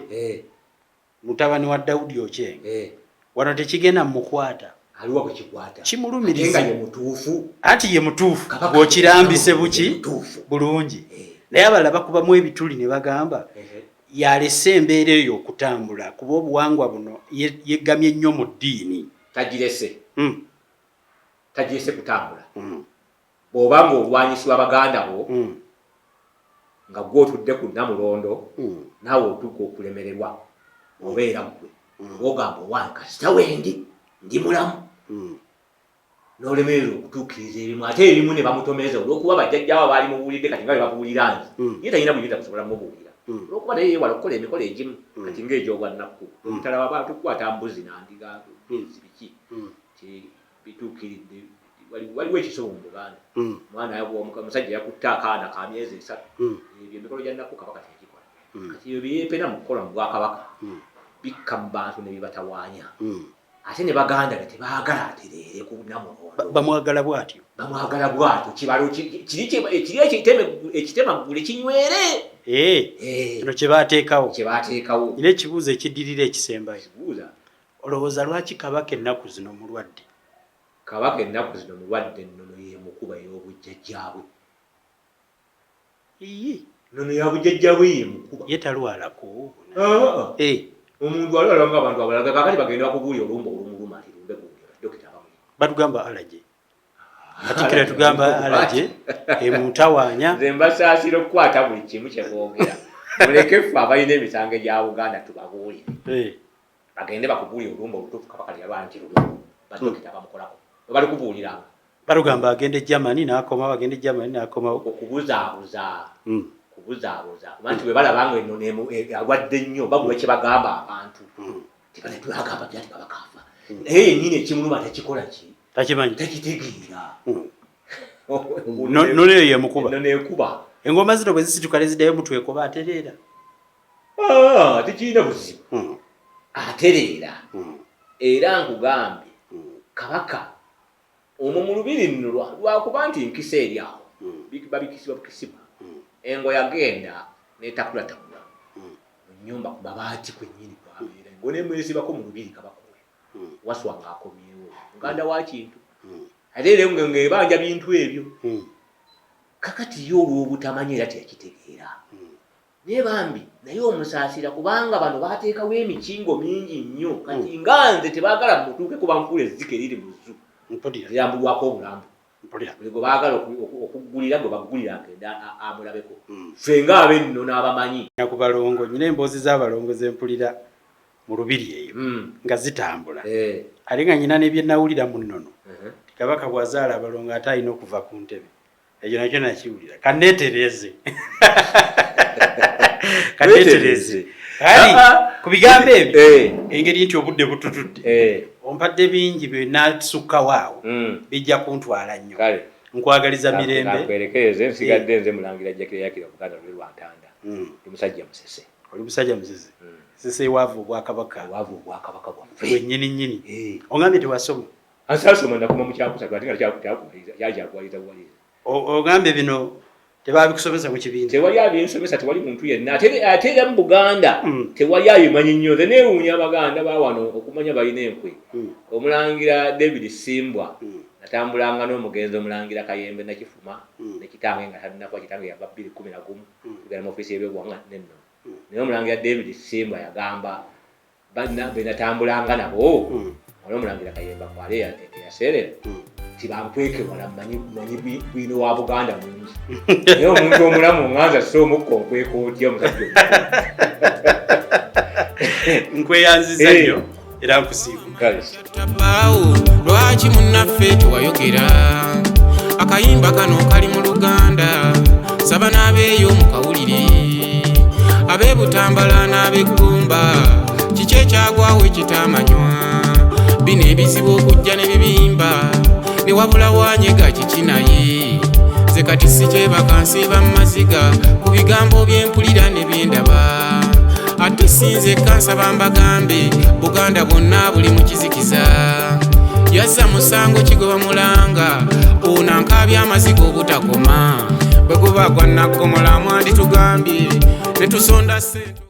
mutabani wa Dawudi Okyenge wano tekigenda mumukwata? Aliwa bwe kikwata? Kimulumiriza. Ate nga ye mutuufu. Anti ye mutuufu. Kabaka Bw'okirambise ye buki mutuufu. Bulungi. Naye abalala bakubamu ebituli ne bagamba yalese embeera eyo okutambula kuba obuwangwa buno yeggamye nnyo mu ddiini. Tagirese. Tagirese kutambula. Bw'oba ng'olwanyisibwa baganda bo, nga gwe otudde ku Namulondo, naawe otuuka okulemererwa, obeera ggwe ogamba owange kasita wendi ndi mulamu, n'olemererwa okutuukiriza ebimu, ate ebimu ne bamutomeza olw'okuba bajjajjawo baali mubuulidde. Kati nga bwe babuulira nze, ye talina buyinza kusobola mubuulira olw'okuba naye yeewala okukola emikolo egimu, kati ng'egyobwannakku omutalaba batukwata mbuzi nandiga mbizi biki ti bituukiridde. Waliwo ekisobo mu Buganda, mwana omusajja yakutte akaana ka myezi 3. Ebyo emikolo gya nnaku kabaka teyagikola. Kati ebyo byepena mu kukola mu bwakabaka bikka mu bantu ne bibatawaanya, ate ne baganda be tebaagala atereere ku Namulondo. Bamwagala bw'atyo. Bamwagala bwatyo. Kibalo kiri ekitemaggule kinywere. Eh, kino kye baateekawo. Kye baateekawo. Nina ekibuuzo ekiddirira ekisembayo. Kibuuza. Olowooza lwaki kabaka ennaku zino mulwadde? Kabaka ennaku zino mulwadde, ennono yemukuba ey'obujjajjaabwe. Iyi. Nono yabujjajja bwe ye mukuba. Ye talwalako. Omuntu alwala nga abantu abalala, kakati bagenda bakubuulira olumba olumuluma nti lumbe gundi, dokita abamuyi. Batugamba alaje. Katikkiro tugamba alaje emutawaanya. Nze mbasaasira okukwata buli kimu kye boogera. Muleke ffe abalina emisango egya Buganda tubabuulire. Bagende bakubuulire olumba olutuufu Kabaka lye yalwala nti luno. Badokita bamukolako. Bwe bali kubuuliranga. Batugamba agende Germany n'akomawo, agende Germany n'akomawo. Okubuzaabuza. Kubuzaabuza. Kuba nti bwe balaba nga ennono alwadde nnyo, babulwa kye bagamba abantu. Tibanetulagamba nti Kabaka afa. Naye yennyini ekimuluma tekikola ki? Takimanyi. Takitegeera. Nnono eyo yemukuba. Ennono ekuba. Engoma zino bwe zisituka ne ziddayo mutwekoba atereera. Tekirina buzibu. Atereera. Era nkugambye Kabaka omwo mu lubiri nno lwakuba nti nkisa eri awo. Babikisibwa bukisibwa. Engo yagenda n'etakulatakula mu nnyumba ku mabaati kwennyini kwabeera. Engo n'emwesibako mu lubiri Kabaka oyo. Waswa ng'akomyewo. Muganda wa Kintu. Ate era engo ng'ebanja bintu ebyo. Kakati ye olw'obutamanya era teyakitegeera. Naye bambi naye omusaasira kubanga bano baateekawo emikingo mingi nnyo. Kati nga nze tebaagala mutuuke kuba nfuula ezzike eriri mu zzu. Lirambulwako obulambu. Buli gwe baagala okuggulira gwe baggulira agenda amulabeko. Ffe ng'ab'enno n'abamanyi. Ku balongo nnyina emboozi z'abalongo ze mpulira mu lubiri eyo nga zitambula. Ate nga nnyina ne bye nawulira mu nnono. Kabaka bw'azaala abalongo ate alina okuva ku ntebe. Ekyo nakyo nakiwulira. Kanneetereeze. Kanneetereeze. Kali ku bigambo ebyo engeri nti obudde bututudde. Ompadde bingi bye nasukkawo awo bijja kuntwala nnyo. Nkwagaliza mirembe. Nkwerekereze nsigadde nze Mulangira Jjakira Yakira Buganda lwe lwa Ntanda. Ndi musajja musese. Oli musajja musese. Sese ewaavu obwakabaka. Ewaavu obwakabaka bwaffe. Bwennyini nnyini. Ongambye tewasoma. Ansasoma nakoma mu kyakusatu ate nga kyakuwaliriza buwaliriza. Ogambye bino tebabikusomesa mu kibiina. Tewali abinsomesa, tewali muntu yenna. Ate era mu Buganda tewali abimanyi nnyo. Nze neewuunya Abaganda ba wano okumanya balina enkwe. Omulangira David Simbwa natambulanga n'omugenzi Omulangira Kayembe Nakifuma ne kitange nga tannakuba, kitange yava 2011 tugenda mu ofiisi y'ebyobuwangwa n'ennono. Naye Omulangira David Simbwa yagamba banna be natambulanga nabo wano Omulangira Kayemba kwali eyaseerera tibankweke wala manyi bwino wa Buganda mungi. Naye omuntu omulamu nganza so omukka onkweka otya omusajja omukulu. Nkweyanziza nnyo era nkusiima. Tabaawo lwaki munnaffe tewayogera? Akayimba kano kali mu Luganda, saba n'abeeyo mukawulire. Ab'e Butambala n'ab'Eggumba, kiki ekyagwawo ekitamanywa? Bino ebizibu okujja ne bibimba, ne wabula wanyega kiki naye? Nze kati sikyebaka nsiiba mu maziga ku bigambo bye mpulira ne bye ndaba. Ate sinze kansaba mbagambe, Buganda bwonna buli mu kizikiza. Yazza musango ki gwe bamulanga, ono ankaabya amaziga obutakoma. Bwe guba gwa naggomola mwanditugambye, ne tusonda ssente.